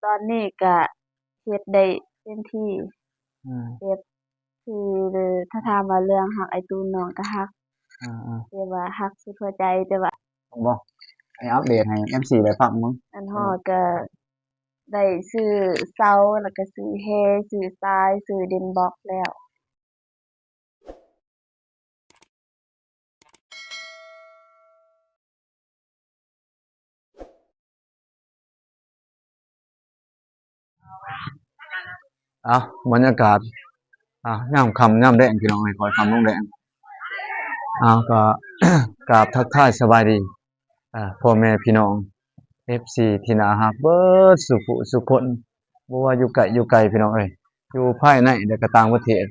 ຕອນນີ້ກະເຮັດໄດ້ເຕັມທີ່ ອືມ ແບບ ຄືຖ້າຖາມວ່າເລື່ອງຮັກອ້າຍຕູນ ນ້ອງກະຮັກ ອືມໆ ແຕ່ວ່າຮັກສຸດຫົວໃຈ ແຕ່ວ່າ ບໍ່ ໃຫ້ອັບເດດໃຫ້ເອັຟຊີໄດ້ຟັງເບິ່ງ ອັນຮອດກະໄດ້ຊື້ເສົາ ແລ້ວກະຊື້ແຮ່ ຊື້ຊາຍ ຊື້ດິນບລັອກແລ້ວ. ເອົາ ບັນຍາກາດ ອ່າ ຍາມຄ່ຳຍາມແລງ ພີ່ນ້ອງເອີຍ ຄ່ອຍຄ່ຳລົງແລງ ເອົາ ກໍ ກາບທັກທາຍສະບາຍດີ ອ່າ ພໍ່ແມ່ພີ່ນ້ອງ ເອັຟຊີ ທີ່ໜ້າຮັກເບິດສູ່ຜູ້ສູ່ຄົນ ບໍ່ວ່າຢູ່ໃກ້ຢູ່ໄກ ພີ່ນ້ອງເອີຍ ຢູ່ພາຍໃນ ແລະ ກໍຕ່າງປະເທດ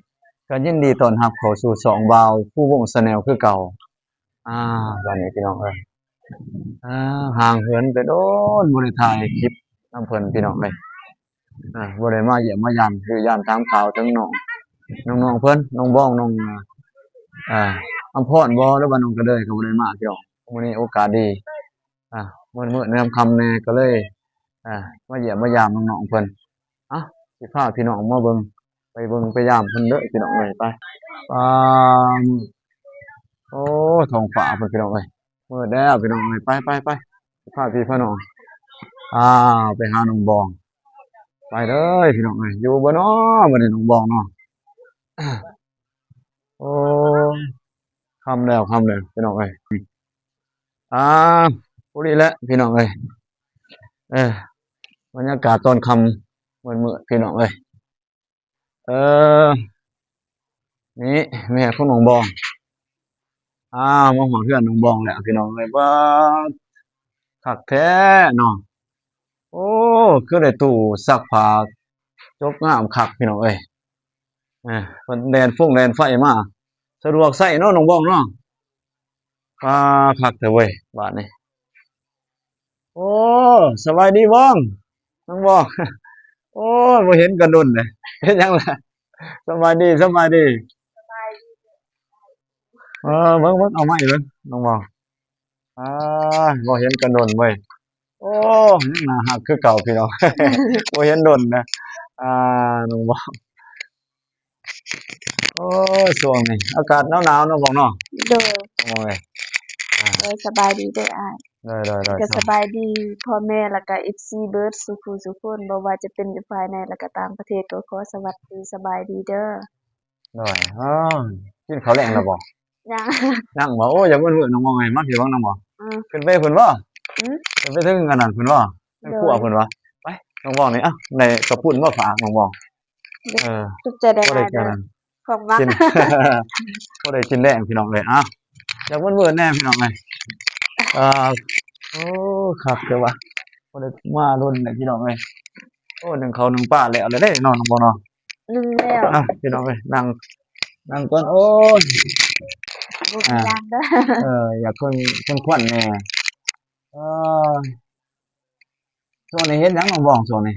ກໍຍິນດີຕ້ອນຮັບເຂົ້າສູ່ຊ່ອງບ່າວພູວົງ Channel ຄືເກົ່າ. ອ່າ ບາດນີ້ ພີ່ນ້ອງເອີຍ ອ່າ ຫ່າງເຫີນໄປດົນ ບໍ່ໄດ້ຖ່າຍຄລິບນຳເພິ່ນ ພີ່ນ້ອງເອີຍ ອ່າ ບໍ່ໄດ້ມາຢ້ຽມມາຢາມ ຫຼື ຢາມຖາມຂ່າວເຖິງນ້ອງ ນ້ອງໆເພິ່ນ ນ້ອງບອງ ນ້ອງ ອ່າ ອຳພອນບໍ ຫຼືວ່ານ້ອງກະເດີຍ ກໍບໍ່ໄດ້ມາ ພີ່ນ້ອງ ມື້ນີ້ໂອກາດດີ ອ່າ ມືດໆ ຄ່ຳໆແດ່ ກໍເລີຍ ອ່າ ມາຢ້ຽມມາຢາມນ້ອງໆເພິ່ນ ອ່ະ ຊິພາພີ່ນ້ອງມາເບິ່ງ ໄປເບິ່ງໄປຢາມເພິ່ນເດີ ພີ່ນ້ອງເອີຍ ໄປ ອ່າ ໂອ້ ທ້ອງຟ້າເພິ່ນ ພີ່ນ້ອງເອີຍ ມືດແລ້ວ ພີ່ນ້ອງເອີຍ ໄປໆໆ ຊິພາພີ່ພານ້ອງ ອ່າ ໄປຫານ້ອງບອງ ໄປເດີ ພີ່ນ້ອງເອີຍ ຢູ່ບໍ່ນໍ ບັດນີ້ນ້ອງບອງເນາະ ໂອ້ຍ ຄ່ຳແລ້ວ ຄ່ຳແລ້ວ ພີ່ນ້ອງເອີຍ ອ່າ ພໍດີແຫຼະ ພີ່ນ້ອງເອີຍ ເອີ ບັນຍາກາດຕອນຄ່ຳມືດໆ ພີ່ນ້ອງເອີຍ ເອີ ນີ້ແມ່ຂອງນ້ອງບອງ ອ້າວ ມາຮອດເຮືອນນ້ອງບອງແລ້ວ ພີ່ນ້ອງເອີຍ ປາດ ຄັກແທ້ເນາະ ໂອ້ ຄືໄດ້ຕູ້ຊັກຜ້າຈົບງາມຄັກ ພີ່ນ້ອງເອີຍ ເອີ ເພິ່ນແລ່ນຟົງແລ່ນໄຟມາ ສະດວກໃຊ້ເນາະ ນ້ອງບອງເນາະ ປາ ຄັກແທ້ເວີຍ ບາດນີ້ ໂອ້ ສະບາຍດີບອງ ນ້ອງບອງ ໂອ້ຍ ບໍ່ເຫັນກັນດົນເດ ເຮັດຫຍັງລະ ສະບາຍດີ ສະບາຍດີ ເອີ ເບິ່ງໆ ເອົາໃໝ່ເບິ່ງ ນ້ອງບອງ ອ່າ ບໍ່ເຫັນກັນດົນເວີຍ ໂອ້ ຍັງໜ້າຮັກຄືເກົ່າ ພີ່ນ້ອງ ບໍ່ເຫັນດົນນະ ອ່າ ນ້ອງບອງ ໂອ້ຍ ຊ່ວງນີ້ອາກາດໜາວໆເນາະ ບອງເນາະ ໂດຍ ໂອ້ຍ ອ່າ ໂດຍ ສະບາຍດີເດີອ້າຍ ໂດຍໆໆ ກໍສະບາຍດີພໍ່ແມ່ ແລ້ວກໍເອັຟຊີເບິດສູ່ຜູ້ສູ່ຄົນ ບໍ່ວ່າຈະເປັນຢູ່ພາຍໃນ ແລ້ວກໍຕ່າງປະເທດ ກໍຂໍສະຫວັດດີສະບາຍດີເດີ ໂດຍ ເອີ ກິນເຂົ້າແລງແລ້ວບໍ່? ຍັງ ຍັງບໍ່? ໂອ້ຍ ຢາກເມື່ອຍໆ ນ້ອງບອງເອີຍ ມາພີ່ເບິ່ງນ້ອງບອງ ເອີ ຂຶ້ນໄປພຸ້ນບໍ່? ອືມ ຂຶ້ນໄປເທິງອັນນັ້ນພຸ້ນບໍ່? ເທິງຄົວພຸ້ນບໍ່? ໄປ ນ້ອງບອງນີ້ ເອົ້າ ໄດ້ເຂົ້າປຸ້ນມາຝາກນ້ອງບອງ ເອີ ຂອບໃຈຫຼາຍໆເດີ ຂອງມັກ ກິນ ພໍໄດ້ກິນແລງ ພີ່ນ້ອງເອີຍ ເອົ້າ ຢາກເມື່ອຍໆແດ່ ພີ່ນ້ອງເອີຍ ອ່າ ໂອ້ ຄັກແທ້ວ່າ ບໍ່ໄດ້ມາດົນແລ້ວ ພີ່ນ້ອງເອີຍ ໂອ້ ໜຶ້ງເຂົ້າໜຶ້ງປາແລ້ວແຫຼະເດ້ເນາະ ນ້ອງບອງເນາະ ໜຶ້ງແລ້ວ ອ່ະ ພີ່ນ້ອງເອີຍ ນັ່ງ ນັ່ງກ່ອນ ໂອ້ຍ ບໍ່ເປັນຫຍັງເດີ ເອີ ຢາກຄົນ ຄົນຄວັນແດ່ ເອີ ຊ່ວງນີ້ເຮັດຫຍັງນ້ອງບອງ ຊ່ວງນີ້?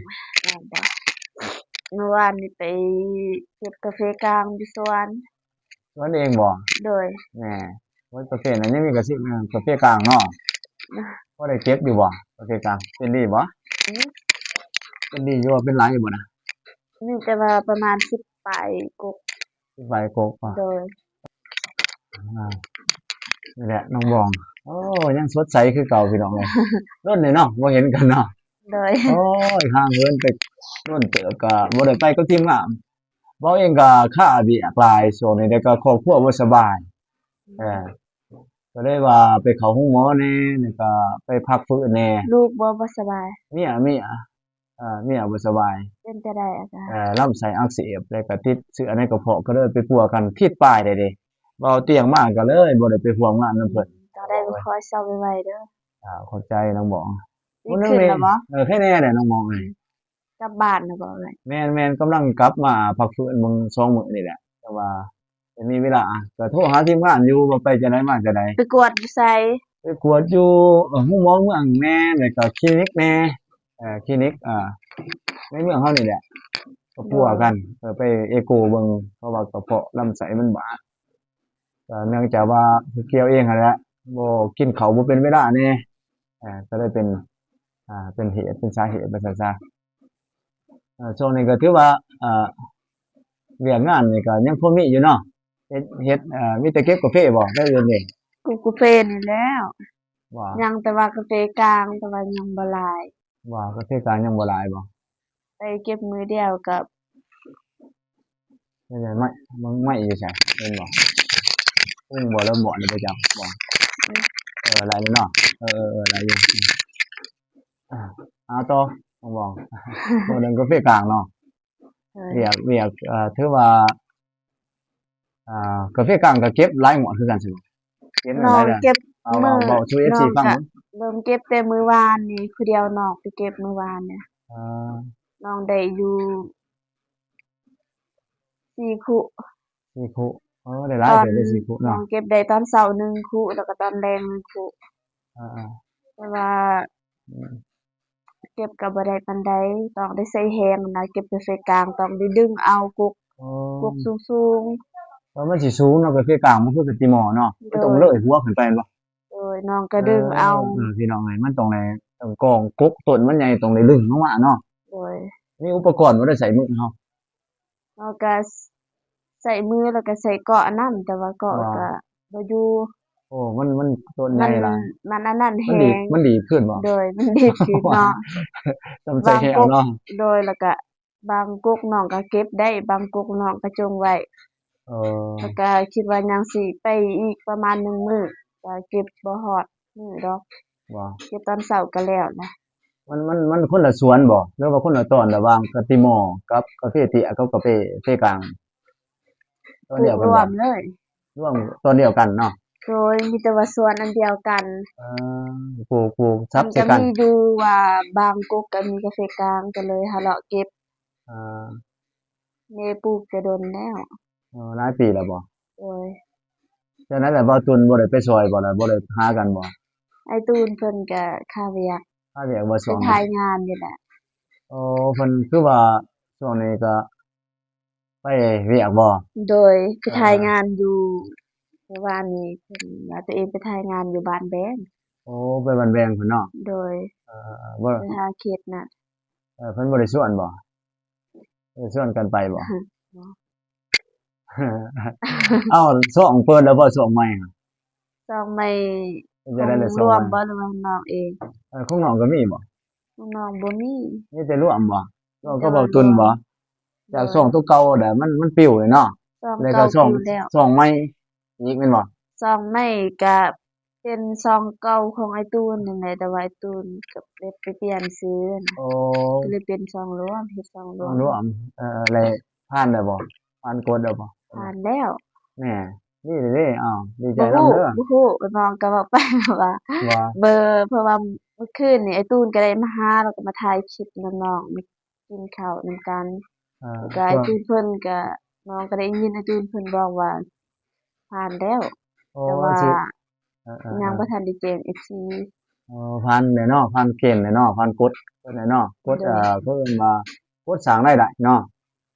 ເມື່ອວານນີ້ໄປເກັບກາເຟກາງຢູ່ສວນ ສວນເອງບໍ່? ໂດຍ ແນ່ ໂອ້ຍ ປະເພດນັ້ນຍັງມີກາເຟ ກາເຟກາງເນາະ ພໍໄດ້ເກັບຢູ່ບໍ່ ກາເຟກາງ ເປັນດີບໍ່? ອືມ ເປັນດີຢູ່ບໍ່? ເປັນຫຼາຍຢູ່ບໍ່ນະ? ມີແຕ່ວ່າປະມານສິບປາຍກົກ ສິບປາຍກົກບໍ່? ໂດຍ ອ່າ ນີ້ແຫຼະນ້ອງບອງ ໂອ້ ຍັງສົດໃສຄືເກົ່າ ພີ່ນ້ອງເອີຍ ດົນເລີຍເນາະ ບໍ່ເຫັນກັນເນາະ ໂດຍ ໂອ້ຍ ຫ່າງເຫີນໄປດົນເຕີບ ກໍບໍ່ໄດ້ໄປກັບທີມງານ ເວົ້າເອງກໍຄາວຽກຫຼາຍ ຊ່ວງນີ້ ແລ້ວກໍຄອບຄົວບໍ່ສະບາຍ ເອີ ກໍເລີຍວ່າໄປເຂົ້າໂຮງໝໍແດ່ ແລ້ວກໍໄປພັກຟື້ນແດ່ ລູກບໍ່ ບໍ່ສະບາຍ ເມຍ ເມຍ ເອີ ເມຍບໍ່ສະບາຍ ເປັນຈັ່ງໃດອາການ? ເອີ ລຳໄສ້ອັກເສບ ແລ້ວກໍຕິດເຊື້ອໃນກະເພາະ ກໍເລີຍໄປປົວກັນທິດປາຍໄດ້ເດ້ ເວົ້າຕຽງມາກໍເລີຍບໍ່ໄດ້ໄປຮ່ວມງານນຳເພິ່ນ ອືມ ຕ້ອງໄດ້ໄປຄອຍເຊົາໄວໆເດີ ອ່າ ຂອບໃຈນ້ອງບອງ ດີຂຶ້ນແລ້ວບໍ່? ເອີ ແຄ່ແນ່ແຫຼະນ້ອງບອງເອີຍ ອືມ ກັບບ້ານແລ້ວບໍ່ເອີຍ? ແມ່ນໆ ກຳລັງກັບມາພັກຟື້ນເບິ່ງສອງມື້ນີ້ແຫຼະ ແຕ່ວ່າ ກໍມີເວລາ ກໍໂທຫາທີມງານຢູ່ ວ່າໄປຈັ່ງໃດມາຈັ່ງໃດ ໄປກວດຢູ່ໃສ? ໄປກວດຢູ່ ເອີ ໂຮງໝໍເມືອງແດ່ ແລ້ວກໍຄລີນິກແດ່ ເອີ ຄລີນິກ ເອີ ໃນເມືອງເຮົານີ້ແຫຼະ ກໍປົວກັນ ເອີ ໄປເອໂກເບິ່ງ ເພາະວ່າກະເພາະລຳໄສ້ມັນບາດ ກໍເນື່ອງຈາກວ່າຜູ້ກ່ຽວເອງຫັ້ນແຫຼະ ບໍ່ກິນເຂົ້າບໍ່ເປັນເວລາແດ່ ເອີ ກໍເລີຍເປັນ ອ່າ ເປັນເຫດເປັນສາເຫດວ່າຊັ້ນຊະ. ອ່າ ຊ່ວງນີ້ກໍຖືວ່າ ອ່າ ວຽກງານນີ້ກໍຍັງພໍມີຢູ່ເນາະ ເຮັດ ເຮັດ ເອີ ມີແຕ່ເກັບກາເຟບໍ່ ແລ້ວອື່ນເດ? ເກັບກາເຟນີ້ແຫຼ້ວ ວ່າ ຍັງແຕ່ວ່າກາເຟກາງ ແຕ່ວ່າຍັງບໍ່ຫຼາຍ ວ່າກາເຟກາງຍັງບໍ່ຫຼາຍບໍ່? ໄປເກັບມື້ດຽວກໍ ແມ່ນໆ ໄມ້ ເບິ່ງໄມ້ຢູ່ໃສ ເຫັນບໍ່? ປຸ້ງບໍ່ ເລີ່ມບໍ່ ນີ້ບໍ່ຈັກບໍ່? ອືມ ເອີ ຫຼາຍເລີຍເນາະ ເອີໆໆ ຫຼາຍຢູ່ ອ່າ ເອົາຕໍ່ ບ່ອງໆ ເວົ້າເລື່ອງກາເຟກາງເນາະ ເອີ ວຽກ ວຽກ ເອີ ຖືວ່າ ອ່າ ກາເຟກາງກໍເກັບຫຼາຍງວດຄືກັນຊິບໍ່? ເກັບແນວໃດລະ? ນ້ອງເກັບ ເອົາ ມື້ ເວົ້າສູ່ເອັຟຊີຟັງ ເລີ່ມເກັບແຕ່ມື້ວານນີ້ ຜູ້ດຽວນ້ອງໄປເກັບມື້ວານນີ້ ອ່າ ນ້ອງໄດ້ຢູ່ສີ່ຄຸ ສີ່ຄຸ ເອີ ໄດ້ຫຼາຍເຕີບເດ້ ສີ່ຄຸເນາະ ນ້ອງເກັບໄດ້ຕອນເຊົ້າໜຶ່ງຄຸ ແລ້ວກໍຕອນແລງໜຶ່ງຄຸ ອ່າໆ ແຕ່ວ່າ ອືມ ເກັບກໍບໍ່ໄດ້ປານໃດ ຕ້ອງໄດ້ໃຊ້ແຮງນະ ເກັບກາເຟກາງຕ້ອງໄດ້ດຶງເອົາກົກ ອໍ ກົກສູງໆ ເອີ ມັນຊິສູງເນາະ ກາເຟກາງມັນຄືກະຕິມໍເນາະ ມັນຕ້ອງເລີຍຫົວຂຶ້ນໄປແມ່ນບໍ່? ໂດຍ ນ້ອງກໍດຶງເອົາ ເອີ ພີ່ນ້ອງເອີຍ ມັນຕ້ອງໄດ້ ຕ້ອງກອງກົກ ຕົ້ນມັນໃຫຍ່ຕ້ອງໄດ້ດຶງລົງມາເນາະ ໂດຍ ມີອຸປະກອນບໍ່ ໄດ້ໃຊ້ມືເຮົາ? ເຮົາກໍໃຊ້ມື ແລ້ວກໍໃຊ້ເກາະນຳ ແຕ່ວ່າເກາະກໍບໍ່ຢູ່ ໂອ້ ມັນ ມັນຕົ້ນໃຫຍ່ຫຼາຍ ມັນອັນນັ້ນແຮງ ມັນດີດຂຶ້ນບໍ່? ໂດຍ ມັນດີດຂຶ້ນເນາະ ຕ້ອງໃຊ້ແຮງເນາະ ໂດຍ ແລ້ວກໍບາງກົກນ້ອງກໍເກັບໄດ້ ບາງກົກນ້ອງກໍຈົ່ງໄວ້ ເອີ ແລ້ວກໍຄິດວ່າຍັງຊິໄປອີກປະມານໜຶ່ງມື້ ກໍເກັບບໍ່ຮອດມື້ດອກ ບໍ່ ເກັບຕອນເຊົ້າກໍແລ້ວນະ ມັນ ມັນ ມັນຄົນລະສວນບໍ່ ຫຼືວ່າຄົນລະຕອນ ລະຫວ່າງກະຕິມໍກັບກາເຟເຕ້ຍກັບກາເຟ ເຟກາງ? ຕອນດຽວກັນບໍ່? ປູກລວມເລີຍ ລວມຕອນດຽວກັນເນາະ ໂດຍ ມີແຕ່ວ່າສວນອັນດຽວກັນ ເອີ ປູກ ປູກສັບໃສ່ກັນ ມັນກໍມີຢູ່ວ່າບາງກົກກໍມີກາເຟກາງ ກໍເລີຍຫາເລາະເກັບ ອ່າ ແມ່ປູກແຕ່ດົນແລ້ວ ເອີ ຫຼາຍປີແລ້ວບໍ່? ໂດຍ ຈັ່ງໃດລະ ບ່າວຕຸນບໍ່ໄດ້ໄປຊ່ອຍບໍ່ລະ ບໍ່ໄດ້ຫາກັນບໍ່? ອ້າຍຕູນເພິ່ນກະຄາວຽກ ຄາວຽກບໍ່ຊ່ວງນີ້? ໄປຖ່າຍງານນີ້ແຫຼະ ໂອ້ ເພິ່ນຄືວ່າຊ່ວງນີ້ກະໄປວຽກບໍ່? ໂດຍ ໄປຖ່າຍງານຢູ່ ເມື່ອວານນີ້ເພິ່ນວ່າຕົວເອງໄປຖ່າຍງານຢູ່ບ້ານແບງ ໂອ້ ໄປບ້ານແບງພຸ້ນເນາະ ໂດຍ ເອີ ບໍ່ ໄປຫາເຂດນັ້ນ ເອີ ເພິ່ນບໍ່ໄດ້ຊວນບໍ່? ເອີ ຊວນກັນໄປບໍ່? ບໍ່ ເອົ້າ ຊ່ອງເປີດແລ້ວບໍ່ ຊ່ອງໃໝ່? ຊ່ອງໃໝ່ ເປັນຈັ່ງໃດລະ ຂອງລວມບໍ່ ຫຼືວ່ານ້ອງເອງ? ເອີ ຂອງນ້ອງກໍມີບໍ່? ຂອງນ້ອງບໍ່ມີ ມີແຕ່ລວມບໍ່? ລວມກັບບ່າວຕຸນບໍ່? ໂດຍ ຈາກຊ່ອງຕົວເກົ່າແລ້ວ ມັນ ມັນປິວເລີຍເນາະ ຊ່ອງເກົ່າປິວແລ້ວ ຊ່ອງໃໝ່ ອີກແມ່ນບໍ່? ຊ່ອງໃໝ່ກະເປັນຊ່ອງເກົ່າຂອງອ້າຍຕູນນັ້ນແຫຼະ ແຕ່ວ່າອ້າຍຕູນກໍໄດ້ໄປປ່ຽນຊື່ ໂອ້ ກໍເລີຍເປັນຊ່ອງລວມ ເຮັດຊ່ອງລວມ ຊ່ອງລວມ ເອີ ແລ້ວຜ່ານແລ້ວບໍ່? ຜ່ານກົດແລ້ວບໍ່? ຜ່ານແລ້ວ ແນ່ ດີເດ້ ອ້າວ ດີໃຈນຳເດີ ບໍ່ຮູ້ ນ້ອງກໍເວົ້າໄປວ່າ ວ່າ ເບີ ເພາະວ່າມື້ຄືນນີ້ອ້າຍຕູນກໍໄດ້ມາຫາ ແລ້ວກໍມາຖ່າຍຄລິບນຳນ້ອງ ກິນເຂົ້ານຳກັນ ເອີ ແລ້ວກໍອ້າຍຕູນເພິ່ນກໍ ນ້ອງກໍໄດ້ຍິນອ້າຍຕູນເພິ່ນບອກວ່າຜ່ານແລ້ວ ໂອ້ ແຕ່ວ່າ ຊິ ເອີໆໆ ຍັງບໍ່ທັນໄດ້ແຈ້ງເອັຟຊີ ເອີ ຜ່ານແລ້ວເນາະ ຜ່ານເກນແລ້ວເນາະ ຜ່ານກົດເພິ່ນແລ້ວເນາະ ກົດ ໂດຍ ເອີ ເຂົາເອີ້ນວ່າກົດສ້າງລາຍໄດ້ເນາະ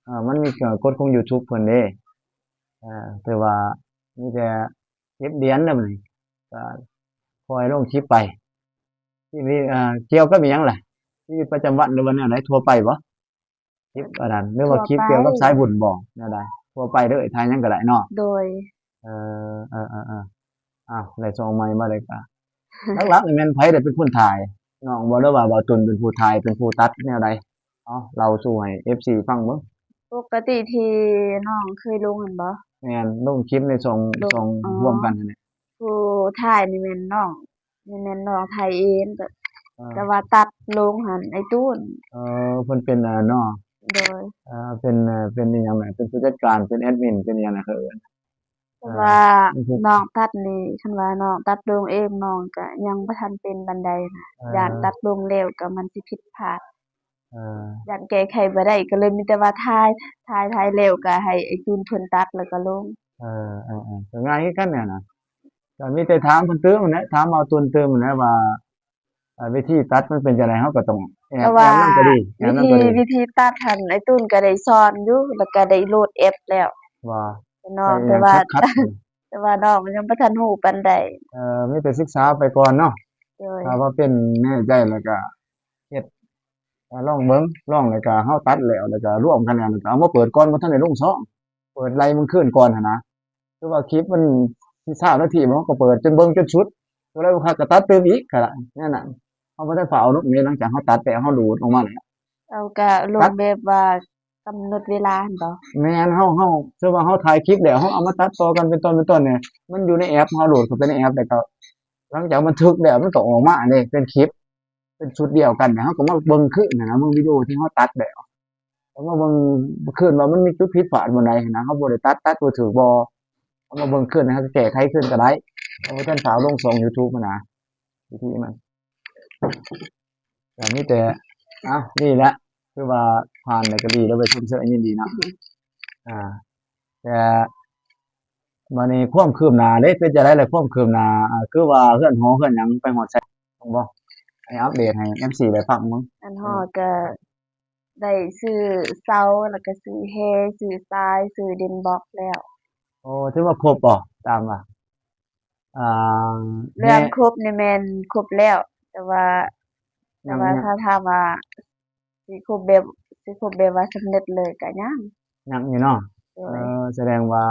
ເອີ ມັນມີ ເອີ ກົດຂອງຢູທູບເພິ່ນເດ້ ເອີ ຖືວ່າມີແຕ່ເກັບຫຼຽນແລ້ວບັດນີ້ ກໍຄ່ອຍລົງຄລິບໄປ ທີ່ມີ ເອີ ກ່ຽວກັບອີ່ຫຍັງລະ ຊີວິດປະຈຳວັນ ຫຼືວ່າແນວໃດ ທົ່ວໄປບໍ່? ຄລິບອັນນັ້ນ ຫຼືວ່າຄລິບກ່ຽວກັບສາຍບຸນບໍ່? ແນວໃດ? ທົ່ວໄປເດີ ຖ່າຍຫຍັງກໍໄດ້ເນາະ ໂດຍ ເອີ ເອີໆໆ ອ້າວ ໄດ້ຊ່ອງໃໝ່ມາເລີຍກະ ຫຼັກໆນີ້ແມ່ນໃຜໄດ້ເປັນຄົນຖ່າຍ ນ້ອງບໍ່ ຫຼືວ່າບ່າວຕຸນເປັນຜູ້ຖ່າຍ ເປັນຜູ້ຕັດ ແນວໃດ? ເອົາ ເລົ່າສູ່ໃຫ້ເອັຟຊີຟັງເບິ່ງ ປົກກະຕິທີ່ນ້ອງເຄີຍລົງຫັ້ນບໍ່? ແມ່ນ ລົງຄລິບໃນຊ່ອງ ຊ່ອງ ອໍ ຮ່ວມກັນຫັ້ນແຫຼະ ຜູ້ຖ່າຍນີ້ແມ່ນນ້ອງ ນີ້ແມ່ນນ້ອງຖ່າຍເອງ ແຕ່ ເອີ ແຕ່ວ່າຕັດລົງຫັ້ນອ້າຍຕູນ ເອີ ເພິ່ນເປັນ ເອີ ເນາະ ໂດຍ ເອີ ເປັນ ເປັນອີ່ຫຍັງນະ ເປັນຜູ້ຈັດການ ເປັນແອດມິນ ເປັນອີ່ຫຍັງນະ ເຂົາເອີ້ນ ເພາະວ່າ ເອີ ເປັນຜູ້ ນ້ອງຕັດນີ້ ຄັນວ່ານ້ອງຕັດລົງເອງ ນ້ອງກະຍັງບໍ່ທັນເປັນປານໃດນະ ເອີ ຢ້ານຕັດລົງແລ້ວກະມັນຊິຜິດພາດ ເອີ ຢ້ານແກ້ໄຂບໍ່ໄດ້ ກໍເລີຍມີແຕ່ວ່າຖ່າຍ ຖ່າຍ ຖ່າຍແລ້ວກໍໃຫ້ອ້າຍຕູນເພິ່ນຕັດ ແລ້ວກໍລົງ ເອີ ເອີ ເອີ ກໍງ່າຍຄືກັນແຫຼະນະ ກໍມີແຕ່ຖາມເພິ່ນຕື່ມຫັ້ນແຫຼະ ຖາມບ່າວຕຸນຕື່ມຫັ້ນແຫຼະວ່າ ເອີ ວິທີຕັດມັນເປັນຈັ່ງໃດ ເຮົາກໍຕ້ອງແອບ ແອບນຳກໍດີ ແອບນຳກໍດີ ວິທີຕັດຫັ້ນ ອ້າຍຕູນກໍໄດ້ສອນຢູ່ ແລ້ວກໍໄດ້ໂຫຼດແອັບແລ້ວ ວ່າ ເນາະ ແຕ່ວ່າ ແຕ່ວ່ານ້ອງຍັງບໍ່ທັນຮູ້ປານໃດ ເອີ ມີແຕ່ສຶກສາໄປກ່ອນເນາະ ໂດຍ ຖ້າວ່າເປັນແນ່ໃຈແລ້ວກໍເຮັດ ກໍລອງເບິ່ງ ລອງ ແລ້ວກໍເຮົາຕັດແລ້ວ ແລ້ວກໍລວມກັນແລ້ວ ແລ້ວກໍເອົາມາເປີດກ່ອນ ບໍ່ທັນໄດ້ລົງຊ່ອງ ເປີດໄລ່ມື້ຄືນກ່ອນຫັ້ນນະ. ຄືວ່າຄລິບມັນສິບ ຊາວນາທີ ເຮົາກໍເປີດຈົນເບິ່ງຈົນສຸດ ຕົວໃດບໍ່ຄັກກໍຕັດຕື່ມອີກກໍໄດ້ ແນວນັ້ນ. ເຮົາບໍ່ທັນຟ້າວເອົາລົງເດ ຫຼັງຈາກເຮົາຕັດແລ້ວ ເຮົາດູດອອກມາແລ້ວ ເຮົາກໍລົງແບບວ່າກຳນົດເວລາຫັ້ນບໍ? ແມ່ນ ເຮົາ ເຮົາ ສົມມຸດວ່າເຮົາຖ່າຍຄລິບແລ້ວ ເຮົາເອົາມາຕັດຕໍ່ກັນເປັນຕອນເປັນຕອນນີ້ ມັນຢູ່ໃນແອັບ ເຮົາໂຫຼດເຂົ້າໄປໃນແອັບ ແລ້ວກໍຫຼັງຈາກມັນຖືກແລ້ວ ມັນກໍອອກມາເດ້ ເປັນຄລິບ ເປັນຊຸດດຽວກັນ ເຮົາກໍມາເບິ່ງຄືນຫັ້ນນະ ເບິ່ງວິດີໂອທີ່ເຮົາຕັດແລ້ວ ເຮົາມາເບິ່ງຄືນວ່າມັນມີຈຸດຜິດພາດບ່ອນໃດຫັ້ນນະ ເຮົາບໍ່ໄດ້ຕັດ ຕັດບໍ່ຖືກບໍ່ ເຮົາມາເບິ່ງຄືນ ເຮົາກໍແກ້ໄຂຄືນກໍໄດ້ ເຮົາບໍ່ທັນຟ້າວລົງຊ່ອງ YouTube ຫັ້ນນະ ວິທີມັນ ກໍມີແຕ່ ເອົ້າ ນີ້ແຫຼະ ຄືວ່າຜ່ານແລ້ວກໍດີແລ້ວ ໄປຊົມເຊີຍຍິນດີນຳ ອ່າ ແຕ່ບາດນີ້ຄວາມຄືບໜ້າເດ້ ເປັນຈັ່ງໃດລະຄວາມຄືບໜ້າ ອ່າ ຄືວ່າເຮືອນຫໍເຮືອນຫຍັງໄປຮອດໃສ ຕ້ອງບອກ ໃຫ້ອັບເດດໃຫ້ເອັຟຊີໄດ້ຟັງເບິ່ງ. ເຮືອນຫໍກໍໄດ້ຊື້ເສົາ ແລ້ວກໍຊື້ແຮ່ ຊື້ຊາຍ ຊື້ດິນບລັອກແລ້ວ. ໂອ້ ຖືວ່າຄົບບໍ? ຕາມວ່າ ອ່າ ເລື່ອງຄົບນີ້ແມ່ນຄົບແລ້ວ ແຕ່ວ່າ ແຕ່ວ່າ ຍັງ ຖ້າຖາມວ່າ ຊິຄົບແບບ ຊິຄົບແບບວ່າສຳເລັດເລີຍກະຍັງ ຍັງຢູ່ເນາະ. ໂດຍ ເອີ ສະແດງວ່າ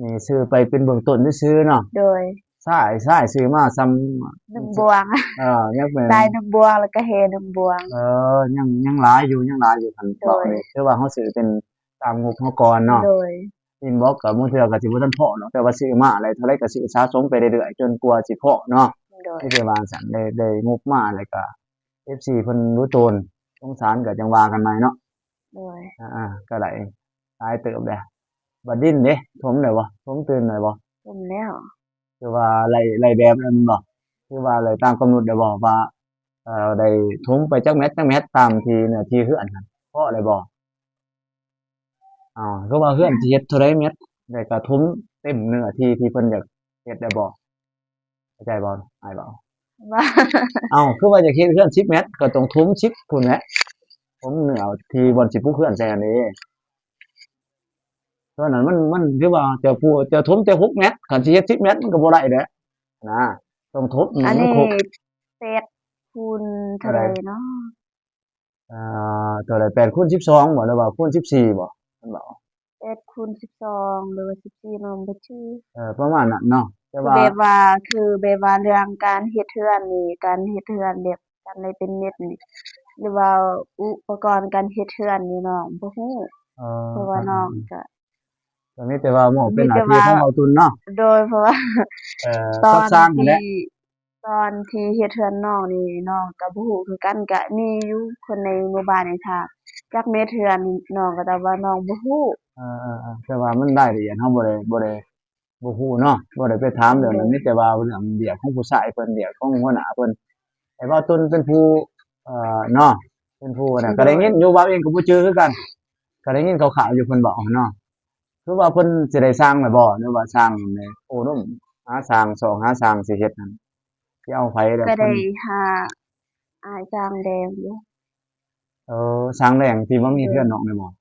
ນີ້ຊື້ໄປເປັນເບື້ອງຕົ້ນຊື່ໆເນາະ. ໂດຍ ຊາຍ ຊາຍຊື້ມາສ່ຳໜຶ່ງບ່ວງ ເອີ ຍັງເປັນຊາຍໜຶ່ງບ່ວງ ແລ້ວກະແຮ່ໜຶ່ງບ່ວງ. ເອີ ຍັງ ຍັງຫຼາຍຢູ່ ຍັງຫຼາຍຢູ່ ຄັນເວົ້ານີ້ ໂດຍ ຖືວ່າເຮົາຊື້ເປັນຕາມງົບເຮົາກ່ອນເນາະ. ໂດຍ ອິນບັອກກໍບາງເທື່ອກໍຊິບໍ່ທັນພໍ້ດອກ ແຕ່ວ່າຊື້ມາແລ້ວເທົ່າໃດກໍຊື້ສະສົມໄປເລື້ອຍໆ ຈົນກວ່າຊິພໍ້ເນາະ. ໂດຍ ມີແຕ່ວ່າຊັ້ນ ໄດ້ ໄດ້ງົບມາແລ້ວກໍ ເອັຟຊີເພິ່ນຮູ້ໂຕນ ສົງສານກໍຈັ່ງວ່າກັນໃໝ່ເນາະ. ໂດຍ ອ່າໆ ກໍໄດ້ຫຼາຍເຕີບແລ້ວ. ບາດດິນເດ ຖົມແລ້ວບໍ່? ຖົມຕື່ມແລ້ວບໍ່? ຖົມແລ້ວ. ຄືວ່າໄລ່ ໄລ່ແບບແລ້ວແມ່ນບໍ່? ຄືວ່າໄລ່ຕາມກຳນົດແລ້ວບໍ່ ວ່າ ເອີ ໄດ້ຖົມໄປຈັກແມັດ ຈັກແມັດ ຕາມທີ່ເນື້ອທີ່ເຮືອນຫັ້ນ ພໍ້ແລ້ວບໍ່? ອ້າວ ຄືວ່າເຮືອນຊິເຮັດເທົ່າໃດແມັດ ແລ້ວກໍຖົມເຕັມເນື້ອທີ່ທີ່ເພິ່ນຢາກເຮັດແລ້ວບໍ່? ເຂົ້າໃຈບໍ່ ອ້າຍເວົ້າ? ວ່າ ເອົ້າ ຄືວ່າຢາກເຮັດເຮືອນສິບແມັດ ກໍຕ້ອງຖົມສິບພຸ້ນແຫຼະ ຖົມເນື້ອທີ່ບ່ອນຊິປຸກເຮືອນໃສ່ຫັ້ນເດ້. ຕອນນັ້ນມັນ ມັນຖືວ່າເຈົ້າຜູ້ ເຈົ້າຖົມແຕ່ຫົກແມັດ ຄັນຊິເຮັດສິບແມັດມັນກໍບໍ່ໄດ້ແຫຼະນະ ຕ້ອງຖົມໃຫ້ມັນຄົບ. ອັນນີ້ແປດຄູນເທົ່າໃດເນາະ? ອ່າ ເທົ່າໃດ ແປດຄູນສິບສອງບໍ ຫຼືວ່າຄູນສິບສີ່ບໍ ມັນເວົ້າ ແປດຄູນສິບສອງ ຫຼືວ່າສິບສີ່ ນ້ອງບໍ່ຈື່. ເອີ ປະມານນັ້ນເນາະ ແຕ່ວ່າ ຄືແບບວ່າ ຄືແບບວ່າເລື່ອງການເຮັດເຮືອນນີ້ ການເຮັດເຮືອນແບບການໄດ້ເປັນເມັດນີ້ ຫຼືວ່າອຸປະກອນການເຮັດເຮືອນນີ້ ນ້ອງບໍ່ຮູ້. ເອີ ເພາະວ່ານ້ອງ ອ່າ ກໍ ກໍມີແຕ່ວ່າມອບເປັນໜ້າທີ່ຂອງເຮົາຕຸນເນາະ. ໂດຍ ເພາະວ່າ ເອີ ຕອນທີ່ ຕອນທີ່ເຮັດເຮືອນນ້ອງນີ້ ນ້ອງກໍບໍ່ຮູ້ຄືກັນ ກະມີຢູ່ຄົນໃນໝູ່ບ້ານນີ້ຖາມຈັກແມັດເຮືອນ ນ້ອງກໍຕອບວ່ານ້ອງບໍ່ຮູ້. ເອີໆໆ ແຕ່ວ່າມັນລາຍລະອຽດເຮົາບໍ່ໄດ້ ບໍ່ໄດ້ ບໍ່ຮູ້ເນາະ ບໍ່ໄດ້ໄປຖາມເລື່ອງນັ້ນ. ໂດຍ ມີແຕ່ວ່າເລື່ອງວຽກຂອງຜູ້ຊາຍເພິ່ນ ວຽກຂອງຫົວໜ້າເພິ່ນ ໃຫ້ບ່າວຕຸນເປັນຜູ້ ເອີ ເນາະ ເປັນຜູ້ນັ້ນ. ໂດຍ ກໍໄດ້ຍິນຢູ່ ບ່າວເອງກໍບໍ່ຈື່ຄືກັນ ກໍໄດ້ຍິນຂ່າວໆຢູ່ເພິ່ນເວົ້າເນາະ. ຄືວ່າເພິ່ນຊິໄດ້ຊ່າງແລ້ວບໍ່ ຫຼືວ່າຊ່າງໃນໂອ້ນມ ຫາຊ່າງ ຊອກຫາຊ່າງຊິເຮັດນັ້ນ ຊິເອົາໃຜແລ້ວ? ກໍໄດ້ຫາອ້າຍຊ່າງແດງຢູ່. ເອີ ຊ່າງແດງທີ່ວ່າມີເຮືອນນ້ອງນີ້ບໍ່?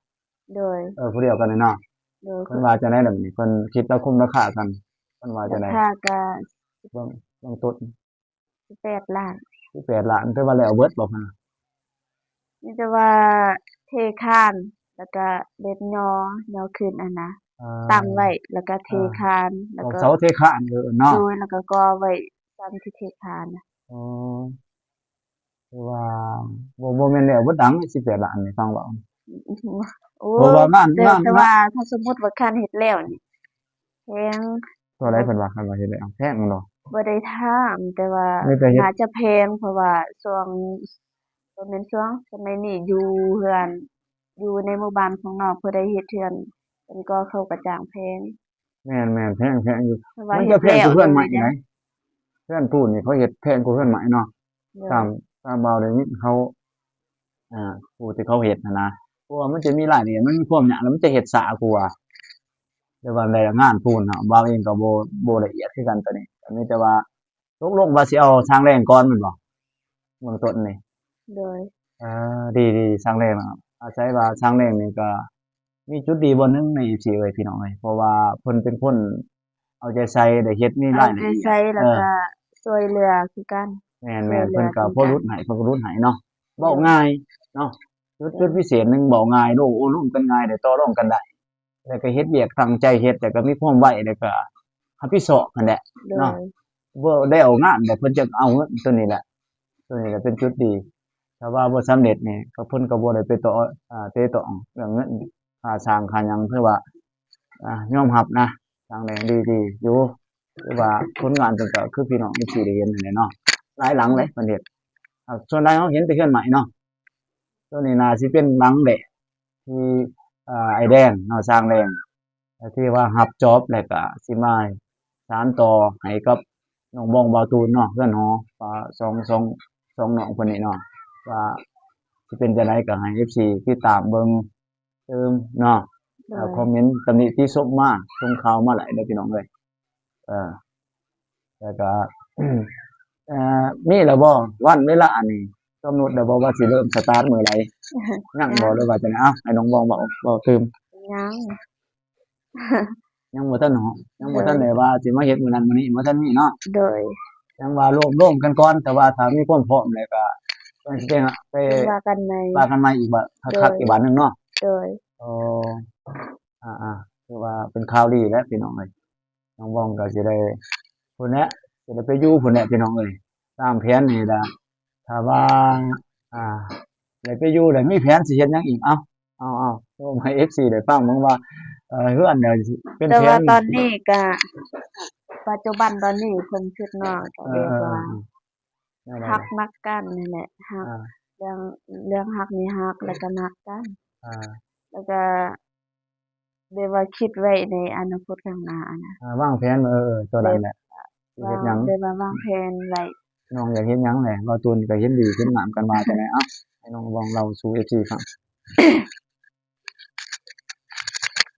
ໂດຍ ເອີ ຜູ້ດຽວກັນນີ້ເນາະ. ໂດຍ ເພິ່ນວ່າຈັ່ງໃດລະບັດນີ້ ເພິ່ນຄິດລາຄາ ລາຄາກັນ ເພິ່ນວ່າຈັ່ງໃດ? ລາຄາກໍ ເບິ່ງ ເບື້ອງຕົ້ນ ສິບແປດລ້ານ. ສິບແປດລ້ານ ແຕ່ວ່າແລ້ວເບິດບໍ່? ເພິ່ນວ່າ ມີແຕ່ວ່າເທຄານ ແລ້ວກະເລັບຍໍ ຍໍຂຶ້ນຫັ້ນນະ ເອີ ຕັ້ງໄວ້ ແລ້ວກະເທຄານ ເອີ ແລ້ວກໍເສົາເທຄານ ເອີເນາະ. ໂດຍ ແລ້ວກໍກໍ່ໄວ້ຊ່ຳທີ່ເທຄານນະ. ອໍ ຄືວ່າ ບໍ່ ບໍ່ແມ່ນແລ້ວເບິດດັງ ສິບແປດລ້ານນີ້ ຟັງເວົ້າ. ໂອ້ ເພາະວ່າງານ ແຕ່ ງານ ແຕ່ວ່າ ງານ ຖ້າສົມມຸດວ່າຄັນເຮັດແລ້ວນີ້ ແພງ. ເທົ່າໃດເພິ່ນວ່າ ຄັນວ່າເຮັດແລ້ວແພງແມ່ນບໍ່? ບໍ່ໄດ້ຖາມ ແຕ່ວ່າ ມີແຕ່ເຮັດ ໜ້າຈະແພງ ເພາະວ່າຊ່ວງ ບໍ່ແມ່ນຊ່ວງ ສະໄໝນີ້ຢູ່ເຮືອນ ຢູ່ໃນໝູ່ບ້ານຂອງນ້ອງ ຜູ້ໃດເຮັດເຮືອນ ເພິ່ນກໍເຂົາກໍຈ້າງແພງ. ແມ່ນໆ ແພງ ແພງຢູ່. ມັນຈະແພງກວ່າເຮືອນໃໝ່ໄດ໋ ເຮືອນປູນນີ້ເຂົາເຮັດແພງກວ່າເຮືອນໃໝ່ເນາະ. ໂດຍ ຕາມ ຕາມບ່າວໄດ້ຍິນເຂົາ ອ່າ ຜູ້ທີ່ເຂົາເຮັດຫັ້ນນະ ເພາະວ່າມັນຈະມີລາຍລະອຽດ ມັນມີຄວາມຍາກ ແລ້ວມັນຈະເຮັດຊ້າກວ່າ ແຕ່ວ່າໃນງານປູນເນາະ ບ່າວເອງກໍບໍ່ ບໍ່ລະອຽດຄືກັນໂຕນີ້ ກໍມີແຕ່ວ່າຕົກລົງວ່າຊິເອົາຊ່າງແດງກ່ອນແມ່ນບໍ່ ເບື້ອງຕົ້ນນີ້? ໂດຍ ເອີ ດີໆ ຊ່າງແດງ ອາໄສວ່າຊ່າງແດງນີ້ກໍ ມີຈຸດດີບ່ອນໜຶ່ງໃນ ເອັຟຊີ ເອີຍ ພີ່ນ້ອງເອີຍ ເພາະວ່າເພິ່ນເປັນຄົນເອົາໃຈໃສ່ ໄດ້ເຮັດມີລາຍລະອຽດ ເອົາໃຈໃສ່ ແລ້ວກໍ ເອີ ຊ່ວຍເຫຼືອຄືກັນ. ແມ່ນໆ ຊ່ວຍເຫຼືອ ເພິ່ນກໍພໍຫຼຸດໃຫ້ ເພິ່ນກໍຫຼຸດໃຫ້ເນາະ. ເວົ້າງ່າຍເນາະ ຈຸດ ຈຸດພິເສດໜຶ່ງ ເວົ້າງ່າຍ ໂອ້ລົມກັນງ່າຍ ໄດ້ຕໍ່ລອງກັນໄດ້ ແລ້ວກໍເຮັດວຽກຕັ້ງໃຈເຮັດ ແລ້ວກໍມີຄວາມໄວ ແລ້ວກໍຮັບຜິດຊອບຫັ້ນແຫຼະ ໂດຍ ເນາະ ບໍ່ໄດ້ເອົາງານ ແລ້ວເພິ່ນຈະເອົາເງິນ ໂຕນີ້ແຫຼະ ໂຕນີ້ແຫຼະເປັນຈຸດດີ ຖ້າວ່າບໍ່ສຳເລັດນີ້ ກໍເພິ່ນກໍບໍ່ໄດ້ໄປຕໍ່ ອ່າ ເຕະຕ້ອງເລື່ອງເງິນ ຄ່າສ້າງຄ່າຫຍັງ ຖືວ່າ ອ່າ ຍອມຮັບນະ ຫຼັງແດງດີໆຢູ່ ຖືວ່າຜົນງານເພິ່ນກໍຄືພີ່ນ້ອງເອັຟຊີໄດ້ເຫັນຫັ້ນແຫຼະເນາະ ຫຼາຍຫຼັງເລີຍເພິ່ນເຮັດ ອ່າ ສ່ວນຫຼາຍເຮົາເຫັນແຕ່ເຮືອນໄມ້ເນາະ ໂຕນີ້ໜ້າຊິເປັນຫຼັງແລກທີ່ ອ່າ ອ້າຍແດງເນາະ ຊ່າງແດງ ທີ່ວ່າຮັບຈອບ ແລ້ວກໍຊິມາສານຕໍ່ໃຫ້ກັບນ້ອງບອງ ບ່າວຕູນເນາະ ເຮືອນຫໍ ວ່າສອງ ສອງ ສອງນ້ອງເພິ່ນນີ້ເນາະ ວ່າຊິເປັນຈັ່ງໃດ ກໍໃຫ້ເອັຟຊີຕິດຕາມເບິ່ງ ຕື່ມເນາະ ໂດຍ ຄອມເມັນຕຳໜິຕິຊົມມາ ສົ່ງຂ່າວມາຫຼາຍເດີພີ່ນ້ອງເອີຍ ເອີ ແລ້ວກະ ເອີ ມີແລ້ວບໍ່ ວັນເວລາອັນນີ້ ກຳນົດແລ້ວບໍ່ ວ່າຊິເລີ່ມສະຕາດມື້ໃດ ຍັງບໍ່ ຫຼືວ່າຈັ່ງໃດ ເອົ້າ ໃຫ້ນ້ອງບອງເວົ້າ ເວົ້າຕື່ມ ຍັງ ຍັງບໍ່ທັນເນາະ ຍັງບໍ່ທັນໄດ້ວ່າຊິມາເຮັດມື້ນັ້ນມື້ນີ້ ບໍ່ທັນມີເນາະ ໂດຍ ຍັງວ່າລວບລວມກັນກ່ອນ ແຕ່ວ່າຖ້າມີຄວາມພ້ອມແລ້ວກະ ຈັ່ງຊິໄປ ໄປ ວ່າກັນໃໝ່ ວ່າກັນໃໝ່ອີກບາດ ໂດຍ ຄັກໆ ອີກບາດໜຶ່ງເນາະ ໂດຍ ໂອ້ ອ່າໆ ຖືວ່າເປັນຂ່າວດີແຫຼະພີ່ນ້ອງເອີຍ ນ້ອງບອງກໍຊິໄດ້ພຸ້ນແຫຼະ ຊິໄດ້ໄປຢູ່ພຸ້ນແຫຼະພີ່ນ້ອງເອີຍ ຕາມແຜນນີ້ລະ ຖ້າວ່າ ອ່າ ໄດ້ໄປຢູ່ ໄດ້ມີແຜນຊິເຮັດຫຍັງອີກ ເອົ້າ ເອົາໆ ເວົ້າໃຫ້ເອັຟຊີໄດ້ຟັງເບິ່ງວ່າ ເອີ ເຮືອນເປັນ ແຕ່ວ່າຕອນນີ້ກະ ປັດຈຸບັນຕອນນີ້ຄວາມຄິດນ້ອງກໍແບບວ່າ ເອີ ຮັກມັກກັນນີ້ແຫຼະ ຮັກ ອ່າ ເລື່ອງ ເລື່ອງຮັກນີ້ຮັກ ແລ້ວກໍມັກກັນ ອ່າ ແລ້ວກໍແບບວ່າຄິດໄວ້ໃນອະນາຄົດຂ້າງໜ້ານະ ອ່າ ວາງແຜນ ເອີ ເອີ ຕົວນັ້ນແຫຼະ ຊິເຮັດຫຍັງ ແບບວ່າວາງແຜນໄວ້ ນ້ອງຢາກເຮັດຫຍັງແຫຼະ ບ່າວຕູນກໍເຫັນດີເຫັນງາມກັນວ່າຈັ່ງໃດ ເອົ້າ ໃຫ້ນ້ອງລອງເລົ່າສູ່ເອັຟຊີຟັງ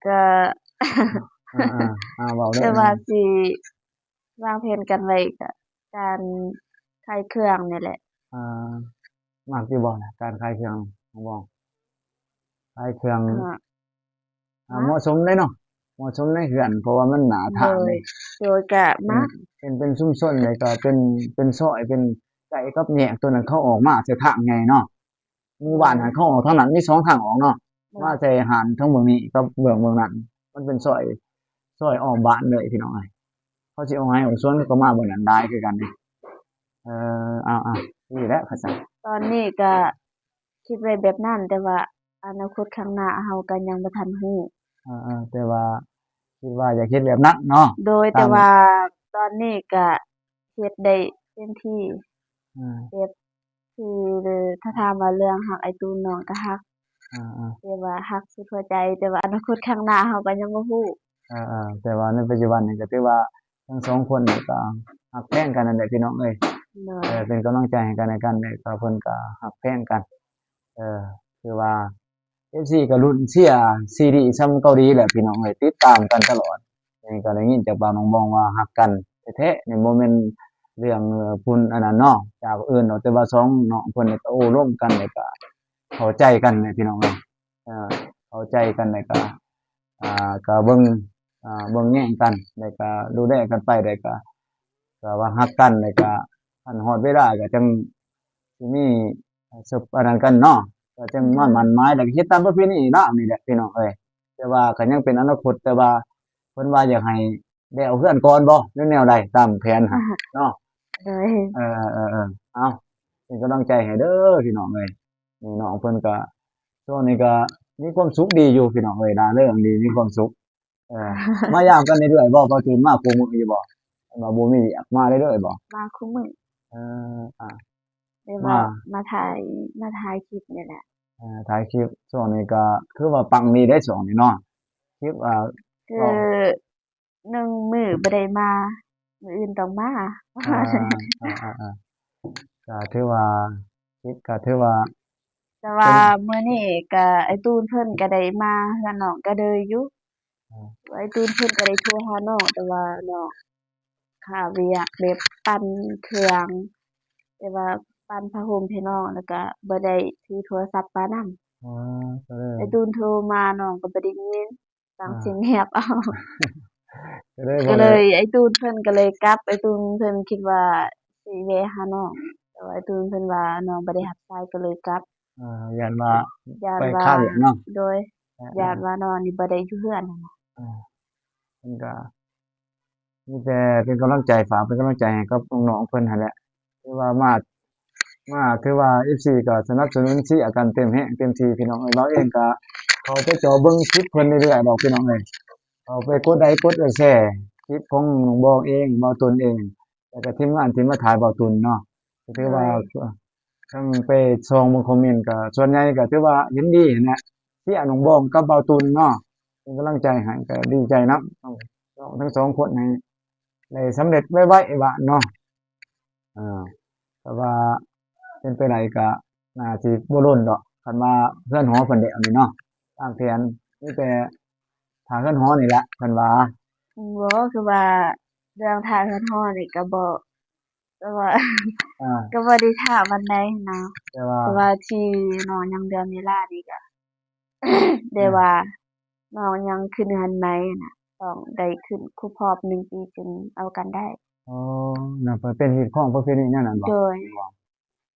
ກໍ ອ່າໆ ເວົ້າເດີ ແຕ່ວ່າຊິວາງແຜນກັນໄວ້ກໍການຂາຍເຄື່ອງນີ້ແຫຼະ ອ່າ ມັກຢູ່ບໍ່ລະ ການຂາຍເຄື່ອງ ນ້ອງບອງ ຂາຍເຄື່ອງ ອ່າ ອ່າ ເໝາະສົມເດ້ເນາະ ເໝາະສົມໃນເຮືອນ ເພາະວ່າມັນໜ້າທາງເດ້ ໂດຍ ໂດຍ ກະມາ ເປັນ ເປັນ ເປັນຊຸມຊົນ ແລ້ວກໍເປັນ ເປັນຊອຍ ເປັນໃກ້ກັບແຍກຕົວນັ້ນ ເຂົາອອກມາໃສ່ທາງໃຫຍ່ເນາະ ໝູ່ບ້ານຫັ້ນເຂົາອອກທາງນັ້ນ ມີສອງທາງອອກເນາະ ໂດຍ ມາໃສ່ຮ້ານທາງເບື້ອງນີ້ກັບເບື້ອງ ເບື້ອງນັ້ນ ມັນເປັນຊອຍ ຊອຍອ້ອມບ້ານເລີຍພີ່ນ້ອງເອີຍ ເຂົາຊິອອກໄຮ່ອອກສວນ ເຂົາກໍມາເບື້ອງນັ້ນຫຼາຍຄືກັນເດ້ ເອີ ເອົາໆ ດີແລ້ວ ຂ້າຊັ້ນ ຕອນນີ້ກະຄິດໄວ້ແບບນັ້ນ ແຕ່ວ່າ ອະນາຄົດຂ້າງໜ້າເຮົາກໍຍັງບໍ່ທັນຮູ້ ເອີໆ ແຕ່ວ່າຄິດວ່າຢາກເຮັດແບບນັ້ນເນາະ ໂດຍ ຕາມ ແຕ່ວ່າຕອນນີ້ກະເຮັດໄດ້ເຕັມທີ່ ອືມ ແບບຄືຖ້າຖາມວ່າເລື່ອງຮັກອ້າຍຕູນ ນ້ອງກໍຮັກ ອືມໆ ແຕ່ວ່າຮັກສຸດຫົວໃຈ ແຕ່ວ່າອະນາຄົດຂ້າງໜ້າເຮົາກໍຍັງບໍ່ຮູ້ ເອີໆ ແຕ່ວ່າໃນປັດຈຸບັນນີ້ກໍຖືວ່າທັງສອງຄົນນີ້ກໍຮັກແພງກັນນັ້ນແຫຼະພີ່ນ້ອງເອີຍ ໂດຍ ເອີ ເປັນກຳລັງໃຈໃຫ້ກັນແລະກັນ ແລ້ວກໍເພິ່ນກໍຮັກແພງກັນ ເອີ ຖືວ່າ ເອັຟຊີກໍລຸ້ນເຊຍຊີດີສ່ຳເກົາຫຼີແຫຼະພີ່ນ້ອງເອີຍ ຕິດຕາມກັນຕະຫຼອດ ນີ້ກໍໄດ້ຍິນຈາກປາກນ້ອງບອງວ່າຮັກກັນແທ້ໆ ນີ້ບໍ່ແມ່ນເລື່ອງ ເອີ ພຸ້ນອັນນັ້ນເນາະ ຈາກອື່ນດອກ ແຕ່ວ່າສອງນ້ອງເພິ່ນນີ້ກໍໂອ້ລົມກັນ ແລ້ວກໍເຂົ້າໃຈກັນແຫຼະພີ່ນ້ອງເອີຍ ເອີ ເຂົ້າໃຈກັນ ແລ້ວກໍ ອ່າ ກໍເບິ່ງ ອ່າ ເບິ່ງແຍງກັນ ແລ້ວກໍດູແລກັນໄປ ແລ້ວກໍ ກໍວ່າຮັກກັນ ແລ້ວກໍຄັນຮອດເວລາກໍຈັ່ງຊິມີ ເຊິ່ງອັນນັ້ນກັນເນາະ ກໍຈັ່ງມາໝັ້ນໝາຍ ແລ້ວກໍເຮັດຕາມປະເພນີລາວນີ້ແຫຼະພີ່ນ້ອງເອີຍ ແຕ່ວ່າກໍຍັງເປັນອະນາຄົດ ແຕ່ວ່າເພິ່ນວ່າຢາກໃຫ້ໄດ້ເອົາເຮືອນກ່ອນບໍ່ ຫຼືແນວໃດ ຕາມແຜນຫັ້ນເນາະ ໂດຍ ເອີໆໆ ເອົາ ເປັນກຳລັງໃຈໃຫ້ເດີພີ່ນ້ອງເອີຍ ນີ້ນ້ອງເພິ່ນກໍ ຊ່ວງນີ້ກໍມີຄວາມສຸກດີຢູ່ພີ່ນ້ອງເອີຍ ລ່າເລີງດີ ມີຄວາມສຸກ ເອີ ມາຢາມກັນເລື້ອຍໆບໍ່? ເຂົາເອີ້ນມາຄູ່ມື້ຢູ່ບໍ່? ວ່າບໍ່ມີວຽກ ມາເລື້ອຍໆບໍ່? ມາຄູ່ມື້ ເອີ ອ່າ ແບບວ່າມາ ມາຖ່າຍ ມາຖ່າຍຄລິບນີ້ແຫຼະ ເອີ ຖ່າຍຄລິບ ຊ່ວງນີ້ກໍຄືວ່າປັງດີເດ້ຊ່ວງນີ້ເນາະ ຄລິບ ອ່າ ຄື ເວົ້າ ໜຶ່ງມື້ບໍ່ໄດ້ມາ ມື້ອື່ນຕ້ອງມາ ອ່າ ອ່າໆໆ ກໍຖືວ່າ ຄລິບກໍຖືວ່າ ແຕ່ວ່າ ເປັນ ມື້ນີ້ກໍອ້າຍຕູນເພິ່ນກໍໄດ້ມາເຮືອນນ້ອງກະເດີຢູ່ ອ່າ ອ້າຍຕູນເພິ່ນກໍໄດ້ໂທຫານ້ອງ ແຕ່ວ່ານ້ອງຄາວຽກແບບປັ່ນເຄື່ອງ ແບບວ່າປັ່ນຜ້າຫົ່ມໃຫ້ນ້ອງ ແລ້ວກໍບໍ່ໄດ້ຖືໂທລະສັບມານຳ ອໍ ກໍເລີຍ ອ້າຍຕູນໂທມານ້ອງກໍບໍ່ໄດ້ຍິນ ຈັ່ງ ອ່າ ຊິງຽບເອົາ ກໍເລີຍ ກໍເລີຍ ບໍ່ໄດ້ ອ້າຍຕູນເພິ່ນກໍເລີຍກັບ ອ້າຍຕູນເພິ່ນຄິດວ່າຊິແວ່ຫານ້ອງ ແຕ່ວ່າອ້າຍຕູນເພິ່ນວ່ານ້ອງບໍ່ໄດ້ຮັບສາຍກໍເລີຍກັບ. ເອີ ຢ້ານວ່າ ຢ້ານ ໄປ ວ່າ ຄາວຽກເນາະ. ໂດຍ ເອີໆ ຢ້ານວ່ານ້ອງນີ້ບໍ່ໄດ້ຢູ່ເຮືອນຫັ້ນນະ. ເອີ ເພິ່ນກໍ ມີແຕ່ເປັນກຳລັງໃຈ ຝາກເປັນກຳລັງໃຈໃຫ້ກັບນ້ອງໆເພິ່ນຫັ້ນແຫຼະ. ຖືວ່າມາ ມາ ຖືວ່າເອັຟຊີກໍສະໜັບສະໜູນເຊຍກັນເຕັມແຮງເຕັມທີ່ ພີ່ນ້ອງເອີຍ. ເຮົາເອງກໍເຂົ້າໄປຈໍເບິ່ງຄລິບເພິ່ນເລື້ອຍໆດອກ ພີ່ນ້ອງເອີຍ. ເຂົ້າໄປກົດໄລກົດແຊຄລິບຂອງນ້ອງບອງເອງ ບ່າວຕຸນເອງ ແລ້ວກໍທີມງານທີ່ມາຖ່າຍບ່າວຕຸນເນາະ. ກໍຖືວ່າ ໂດຍ ທັງໄປສ່ອງເບິ່ງຄອມເມັນ ກໍສ່ວນໃຫຍ່ກໍຖືວ່າເຫັນດີຫັ້ນແຫຼະ ເຊຍນ້ອງບອງກັບບ່າວຕຸນເນາະ ເປັນກຳລັງໃຈໃຫ້ ກໍດີໃຈນຳ ນ້ອງທັງສອງຄົນໃຫ້ໄດ້ສຳເລັດໄວໆວ່າເນາະ. ເອີ ແຕ່ວ່າເປັນໄປໄດ້ກໍໜ້າຊິບໍ່ດົນດອກ ຄັນວ່າເຮືອນຫໍເພິ່ນແລ້ວນີ້ເນາະ ຕາມແຜນມີແຕ່ຖ້າເຮືອນຫໍນີ້ແຫຼະ ເພິ່ນວ່າ. ບໍ່ ຄືວ່າເລື່ອງຖ້າເຮືອນຫໍນີ້ກໍບໍ່ ແຕ່ວ່າ ອ່າ ກໍບໍ່ໄດ້ຖ້າປານໃດນະ ແຕ່ວ່າ ແຕ່ວ່າທີ່ນ້ອງຍັງເດືອນເວລານີ້ກໍ ແຕ່ວ່ານ້ອງຍັງຂຶ້ນເຮືອນໃໝ່ນະ ຕ້ອງໄດ້ຂຶ້ນຄົບຮອບໜຶ່ງປີຈຶ່ງເອົາກັນໄດ້. ອໍ ນະ ເປັນຮີດຄອງປະເພນີແນວນັ້ນບໍ? ໂດຍ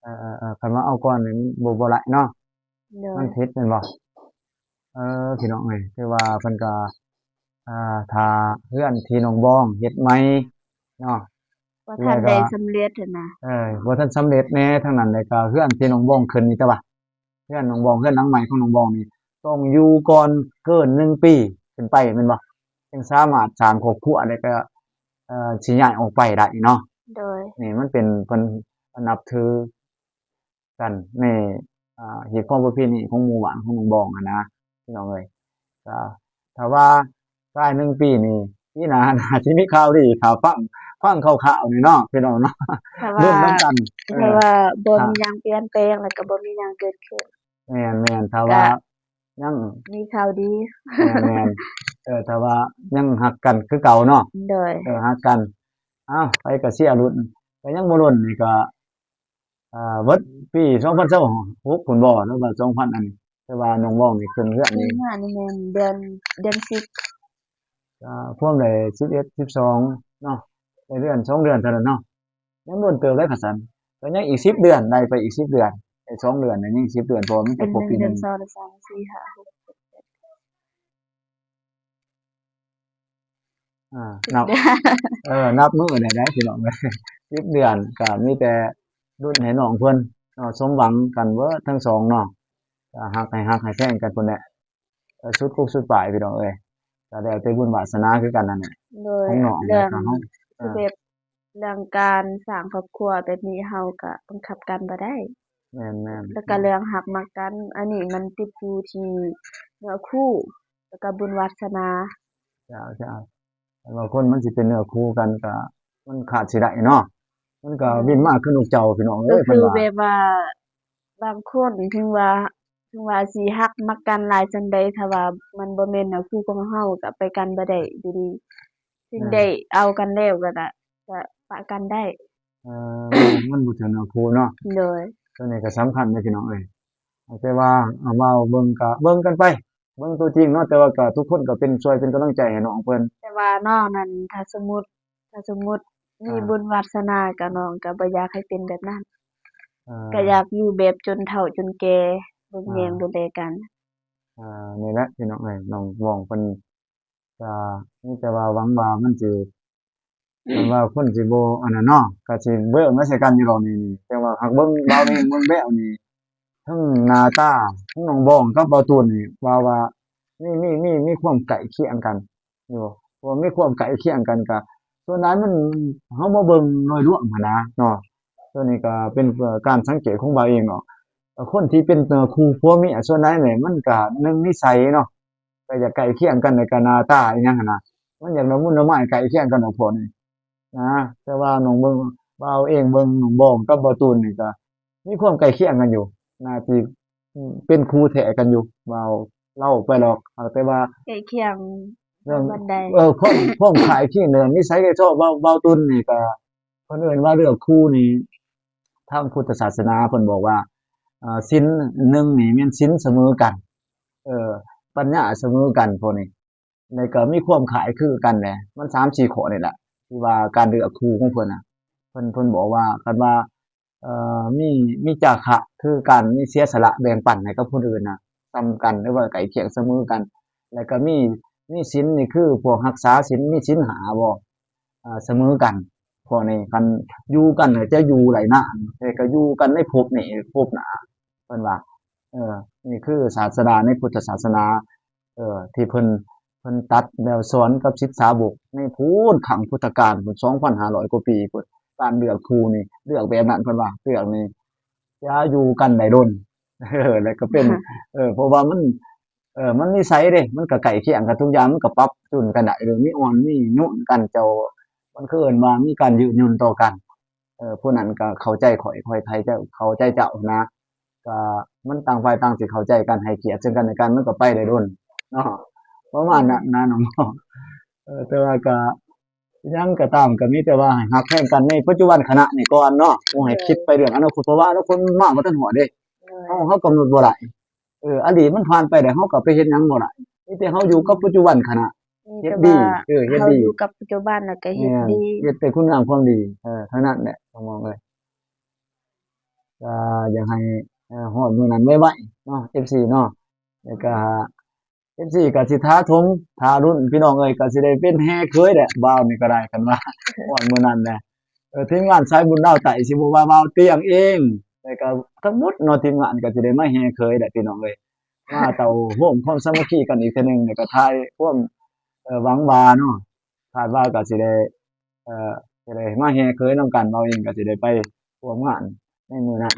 ເອີໆໆ ຄັນວ່າເອົາກ່ອນນີ້ບໍ່ ບໍ່ໄດ້ເນາະ. ໂດຍ ມັນຜິດແມ່ນບໍ່? ເອີ ພີ່ນ້ອງເອີຍ ຄືວ່າເພິ່ນກໍ ອ່າ ຖ້າເຮືອນທີ່ນ້ອງບອງເຮັດໃໝ່ເນາະ ບໍ່ທັນໄດ້ສຳເລັດຫັ້ນນະ. ເອີ ບໍ່ທັນສຳເລັດແດ່ທາງນັ້ນ ແລ້ວກໍເຮືອນທີ່ນ້ອງບອງຂຶ້ນນີ້ ແຕ່ວ່າເຮືອນນ້ອງບອງ ເຮືອນຫຼັງໃໝ່ຂອງນ້ອງບອງນີ້ ຕ້ອງຢູ່ກ່ອນເກີນໜຶ່ງປີຂຶ້ນໄປແມ່ນບໍ່? ຈຶ່ງສາມາດສ້າງຄອບຄົວ ແລ້ວກໍ ເອີ ຊິຍ້າຍອອກໄປໄດ້ເນາະ. ໂດຍ ນີ້ມັນເປັນເພິ່ນນັບຖື ກັນໃນ ອ່າ ຮີດຄອງປະເພນີຂອງໝູ່ບ້ານຂອງນ້ອງບອງຫັ້ນນະ ພີ່ນ້ອງເອີຍ. ກໍຖ້າວ່າພາຍໜຶ່ງປີນີ້ ປີໜ້າໜ້າຊິມີຂ່າວດີ ຖ້າຟັງ ຟັງຄ່າວໆນີ້ເນາະ ພີ່ນ້ອງເນາະ ລຸ້ນນຳກັນ. ຖ້າວ່າບໍ່ມີຫຍັງປ່ຽນແປງ ແລ້ວກໍບໍ່ມີຫຍັງເກີດຂຶ້ນ. ແມ່ນໆ ຖ້າວ່າຍັງມີຂ່າວດີ. ແມ່ນໆ ເອີ ຖ້າວ່າຍັງຮັກກັນຄືເກົ່າເນາະ. ໂດຍ ເອີ ຮັກກັນ. ເອົ້າ ໄປກະເຊຍລຸ້ນ ກໍຍັງບໍ່ດົນນີ້ກໍ ອ່າ ເບິດປີສອງພັນຊາວຫົກພຸ້ນບໍ່ ຫຼືວ່າສອງພັນ ອັນນີ້ ແຕ່ວ່ານ້ອງບອງນີ້ຂຶ້ນເຮືອນນີ້ ຂຶ້ນເຮືອນນີ້ແມ່ນເດືອນ ເດືອນສິບ ກໍພວມໄດ້ສິບເອັດ ສິບສອງເນາະ ໄດ້ເດືອນສອງເດືອນເທົ່ານັ້ນເນາະ. ຍັງດົນເຕີບໄດ໋ຂະສັນ ກໍຍັງອີກສິບເດືອນ ໄລ່ໄປອີກສິບເດືອນ ໄດ້ສອງເດືອນ ຍັງສິບເດືອນ ເພາະວ່າມັນກໍຄົບປີໜຶ່ງ. ໜຶ່ງ ສອງ ສາມ ສີ່ ຫ້າ ຫົກ ເຈັດ ແປດ ອ່າ ນັບ ເອີ ນັບມື້ໄດ້ໄດ໋ ພີ່ນ້ອງເອີຍ ສິບເດືອນ ກໍມີແຕ່ລຸ້ນໃຫ້ນ້ອງເພິ່ນເນາະ ສົມຫວັງກັນເບີດທັງສອງເນາະ ກໍຮັກໃຫ້ຮັກໃຫ້ແພງກັນພຸ້ນແຫຼະ ເອີ ສຸດກົກສຸດປາຍ ພີ່ນ້ອງເອີຍ ກໍແລ້ວແຕ່ບຸນວາສະໜາຄືກັນນັ້ນແຫຼະ. ໂດຍ ຂອງນ້ອງ ເລື່ອງ ແລ້ວກໍເຮົາ ຄືແບບເລື່ອງການສ້າງຄອບຄົວແບບນີ້ ເຮົາກໍບັງຄັບກັນບໍ່ໄດ້. ແມ່ນໆ ແລ້ວກໍເລື່ອງຮັກມັກກັນ ອັນນີ້ມັນຕິດຢູ່ທີ່ເນື້ອຄູ່ ແລ້ວກໍບຸນວາສະໜາ. ເຈົ້າໆ ຄັນວ່າຄົນມັນຊິເປັນເນື້ອຄູ່ກັນກໍ ມັນຂາດຊິໄດ້ເນາະ ມັນກໍ ອ່າ ບິນມາຄືນົກເຈົ້າ ພີ່ນ້ອງເອີຍ. ກໍຄື ເພິ່ນວ່າ ແບບວ່າ ບາງຄົນເຖິງວ່າ ເຖິງວ່າຊິຮັກມັກກັນຫຼາຍສ່ຳໃດ ຖ້າວ່າມັນບໍ່ແມ່ນເນື້ອຄູ່ຂອງເຮົາ ກໍໄປກັນບໍ່ໄດ້ຢູ່ດີ. ເຖິງ ອ່າ ໄດ້ເອົາກັນແລ້ວກໍ ກໍປະກັນໄດ້. ເອີ ມັນບໍ່ເຖິງເນື້ອຄູ່ເນາະ. ໂດຍ ຕົວນີ້ກໍສຳຄັນເດ້ ພີ່ນ້ອງເອີຍ. ແຕ່ວ່າເອົາເວົ້າເບິ່ງກໍເບິ່ງກັນໄປ ເບິ່ງຕົວຈິງເນາະ ແຕ່ວ່າກໍທຸກຄົນກໍເປັນ ຊ່ວຍເປັນກຳລັງໃຈໃຫ້ນ້ອງເພິ່ນ. ແຕ່ວ່ານ້ອງນັ້ນ ຖ້າສົມມຸດ ຖ້າສົມມຸດມີ ອ່າ ບຸນວາສະໜາ ກໍນ້ອງກໍບໍ່ຢາກໃຫ້ເປັນແບບນັ້ນ. ອ່າ ກໍຢາກຢູ່ແບບຈົນເຖົ້າຈົນແກ່ ເບິ່ງແຍງ ອ່າ ດູແລກັນ. ອ່າ ນີ້ແຫຼະ ພີ່ນ້ອງເອີຍ ນ້ອງບອງເພິ່ນ ກໍມີແຕ່ວ່າຫວັງວ່າມັນຊິ ຫວັງວ່າຄົນຊິບໍ່ອັນນັ້ນເນາະ ກໍຊິເບິ່ງມາໃສ່ກັນຢູ່ດອກນີ້. ແຕ່ວ່າຫາກເບິ່ງ ບ່າວເອງເບິ່ງແລ້ວນີ້ ທັງໜ້າຕາຂອງນ້ອງບອງກັບບ່າວຕູນນີ້ ວ່າ ວ່າມີ ມີ ມີ ມີຄວາມໃກ້ຄຽງກັນຢູ່ ເພາະວ່າມີຄວາມໃກ້ຄຽງກັນ ກໍສ່ວນຫຼາຍມັນ ເຮົາມາເບິ່ງໂດຍລວມຫັ້ນນະເນາະ. ໂຕນີ້ກໍເປັນ ເອີ ການສັງເກດຂອງບ່າວເອງເນາະ ເອີ ຄົນທີ່ເປັນ ເອີ ຄູ່ຜົວເມຍ ສ່ວນຫຼາຍແມ່ນມັນກໍໜຶ່ງນິໄສເນາະ ກໍຢາກໃກ້ຄຽງກັນ ແລ້ວກໍໜ້າຕາອີ່ຫຍັງຫັ້ນນະ ມັນຢາກລະມຸນລະໄມໃກ້ຄຽງກັນດອກພວກນີ້ນະ. ແຕ່ວ່ານ້ອງເບິ່ງ ບ່າວເອງເບິ່ງນ້ອງບອງກັບບ່າວຕູນນີ້ກໍມີຄວາມໃກ້ຄຽງກັນຢູ່ ໜ້າຊິເປັນຄູ່ແທ້ກັນຢູ່ ເວົ້າເລົ່າໄປດອກ. ແຕ່ວ່າໃກ້ຄຽງເລື່ອງ ປານໃດ ເອີ ຄວາມ ຄວາມຄ້າຍຄຽງເລື່ອງນິໄສໃກ້ເທາະ ບ່າວ ບ່າວຕູນນີ້ກໍ ເພິ່ນເອີ້ນວ່າເລື່ອງຄູ່ນີ້ ທາງພຸດທະສາສະໜາເພິ່ນບອກວ່າ ເອີ ສິນໜຶ່ງນີ້ແມ່ນສິນສະເໝີກັນ ເອີ ປັນຍາສະເໝີກັນ ພວກນີ້ ແລ້ວກໍມີຄວາມຄ້າຍຄືກັນແຫຼະ. ມັນສາມສີ່ຂໍ້ນີ້ແຫຼະ ທີ່ວ່າການເລືອກຄູ່ຂອງເພິ່ນນະ ເພິ່ນ ເພິ່ນບອກວ່າ ຄັນວ່າ ເອີ ມີ ມີຈາຄະ ຄືການມີເສຍສະຫຼະແບ່ງປັນໃຫ້ກັບຄົນອື່ນນະ ສ່ຳກັນ ຫຼືວ່າໃກ້ຄຽງສະເໝີກັນ ແລ້ວກໍມີ ມີສິນ ນີ້ຄືພວກຮັກສາສິນ ມີສິນຫ້າບໍ່ ເອີ ສະເໝີກັນ. ພວກນີ້ຄັນຢູ່ກັນແລ້ວຈະຢູ່ໄດ້ນານ ແຕ່ກໍຢູ່ກັນໃນພົບນີ້ພົບໜ້າ ເພິ່ນວ່າ ເອີ ນີ້ຄືສາສະໜາໃນພຸດທະສາສະໜາ ເອີ ທີ່ເພິ່ນ ເພິ່ນຕັດແລ້ວສອນກັບສິດສາວົກໃນພຸ້ນຄັ້ງພຸດທະການພຸ້ນ ສອງພັນຫ້າຮ້ອຍກວ່າປີພຸ້ນ ການເລືອກຄູ່ນີ້ເລືອກແບບນັ້ນ ເພິ່ນວ່າເລືອກນີ້ຈະຢູ່ກັນໄດ້ດົນ ເອີ ແລ້ວກໍເປັນ ເອີ ເພາະວ່າມັນ ເອີ ມັນນິໄສເດ້ ມັນກໍໃກ້ຄຽງກັນທຸກຢ່າງ ມັນກໍປັບຈູນກັນໄດ້ເດ້ ມີອ່ອນມີໂຍນກັນ ເຈົ້າ ມັນຄືເອີ້ນວ່າມີການຍືດຫຍຸ່ນຕໍ່ກັນ. ເອີ ຜູ້ນັ້ນກໍເຂົ້າໃຈຂ້ອຍ ຂ້ອຍໃຈເຈົ້າ ເຂົ້າໃຈເຈົ້ານະ ກໍມັນຕ່າງຝ່າຍຕ່າງຊິເຂົ້າໃຈກັນ ໃຫ້ກຽດເຊິ່ງກັນແລະກັນ ມັນກໍໄປໄດ້ດົນເນາະ ປະມານນັ້ນນະນ້ອງເນາະ. ເອີ ແຕ່ວ່າກໍ ຫຍັງກໍຕາມ ກໍມີແຕ່ວ່າໃຫ້ຮັກແພງກັນໃນປັດຈຸບັນຂະນະນີ້ກ່ອນເນາະ ບໍ່ໃຫ້ຄິດໄປເລື່ອງອະນາຄົດ ເພາະວ່າອະນາຄົດມັນມາບໍ່ທັນຮອດເດ້ ເຮົາ ເຮົາກຳນົດບໍ່ໄດ້. ເອີ ອະດີດມັນຜ່ານໄປແລ້ວ ເຮົາກໍໄປເຮັດຫຍັງບໍ່ໄດ້ ມີແຕ່ເຮົາຢູ່ກັບປັດຈຸບັນຂະນະ ເຮັດດີ ເອີ ເຮັດດີ ເຮົາຢູ່ກັບປັດຈຸບັນ ແລ້ວກໍເຮັດດີ ເຮັດແຕ່ຄຸນງາມຄວາມດີ ເອີ ເທົ່ານັ້ນແຫຼະ ນ້ອງເອີຍ. ກໍຢາກໃຫ້ ເອີ ຮອດມື້ນັ້ນໄວໆເນາະ ເອັຟຊີເນາະ ແລ້ວກໍ ເອັຟຊີກໍຊິຖ້າຊົມ ຖ້າລຸ້ນ ພີ່ນ້ອງເອີຍ ກໍຊິໄດ້ເປັນແຫ່ເຂີຍແຫຼະ ບ່າວນີ້ກໍໄດ້ ຄັນວ່າຮອດມື້ນັ້ນແຫຼະ. ເອີ ທີມງານສາຍບຸນລາວໃຕ້ ຊິບໍ່ວ່າບ່າວຕຽງເອງ ແລ້ວກໍທັງໝົດເນາະ ທີມງານກໍຊິໄດ້ມາແຫ່ເຂີຍແຫຼະ ພີ່ນ້ອງເອີຍ ມາເຕົ້າໂຮມຄວາມສາມັກຄີກັນອີກເທື່ອໜຶ່ງ ແລ້ວກໍຖ່າຍຄວາມ ເອີ ຫວັງວ່າເນາະ ຄາດວ່າກໍຊິໄດ້ ເອີ ຈະໄດ້ມາແຫ່ເຂີຍນຳກັນ ບ່າວເອງກໍຊິໄດ້ໄປຮ່ວມງານໃນມື້ນັ້ນ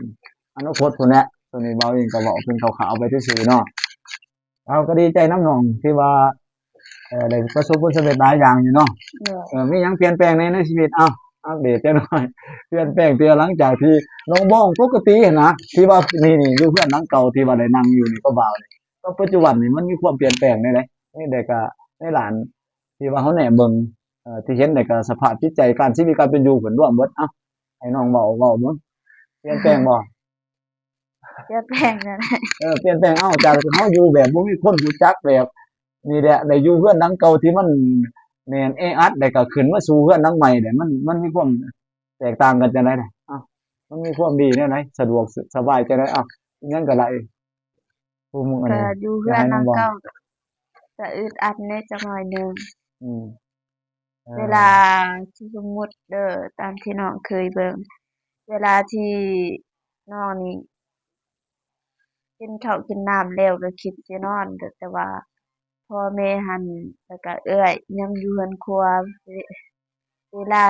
ອະນາຄົດພຸ້ນແຫຼະ. ໂຕນີ້ບ່າວເອງກໍເວົ້າເປັນຄ່າວໆໄປຊື່ໆເນາະ ເຮົາກໍດີໃຈນຳນ້ອງທີ່ວ່າ ເອີ ໄດ້ປະສົບຜົນສຳເລັດຫຼາຍຢ່າງຢູ່ເນາະ. ເອີ ມີຫຍັງປ່ຽນແປງແດ່ໃນຊີວິດ? ເອົ້າ ອັບເດດຈັກໜ້ອຍ ປ່ຽນແປງເທື່ອ ຫຼັງຈາກທີ່ນ້ອງບອງປົກກະຕິຫັ້ນນະ ທີ່ວ່າ ນີ້ໆ ຢູ່ເຮືອນຫຼັງເກົ່າທີ່ວ່າໄດ້ນັ່ງຢູ່ນີ້ກັບບ່າວນີ້ ກັບປັດຈຸບັນນີ້ມັນມີຄວາມປ່ຽນແປງແນວໃດ? ນີ້ແຫຼະ ກໍໃນຫຼານ ທີ່ວ່າເຮົາແນມເບິ່ງ ເອີ ທີ່ເຫັນໄດ້ກໍສະພາບຈິດໃຈ ການຊີວິດການເປັນຢູ່ເພິ່ນລວມເບິດ. ເອົ້າ ໃຫ້ນ້ອງເວົ້າ ເວົ້າເບິ່ງ ປ່ຽນແປງບໍ່? ປ່ຽນແປງນັ້ນແຫຼະ ເອີ ປ່ຽນແປງ. ເອົ້າ ຈາກເຮົາຢູ່ແບບບໍ່ມີຄົນຮູ້ຈັກ ແບບນີ້ແຫຼະ ໄດ້ຢູ່ເຮືອນຫຼັງເກົ່າທີ່ມັນແໜ້ນແອອັດ ແລ້ວກໍຂຶ້ນມາສູ່ເຮືອນຫຼັງໃໝ່ເດ ມັນ ມັນມີຄວາມແຕກຕ່າງກັນຈັ່ງໃດ? ເອົ້າ ມັນມີຄວາມດີແນວໃດ? ສະດວກສະບາຍຈັ່ງໃດ? ເອົ້າ ອີຫຍັງກໍໄດ້ ຜູ້ມື້ອັນນີ້ ກໍຢູ່ເຮືອນຫຼັງເກົ່າກໍອຶດອັດແດ່ຈັກໜ້ອຍໜຶ່ງ. ອືມ ເອີ ເວລາ ສົມມຸດເດີ ຕາມທີ່ນ້ອງເຄີຍເບິ່ງ ເວລາທີ່ນ້ອງນີ້ກິນເຂົ້າກິນນ້ຳແລ້ວກໍຄິດຊິນອນ ແຕ່ວ່າພໍ່ແມ່ຫັ້ນ ແລ້ວກໍເອື້ອຍຍັງຢູ່ເຮືອນຄົວ ເວລາ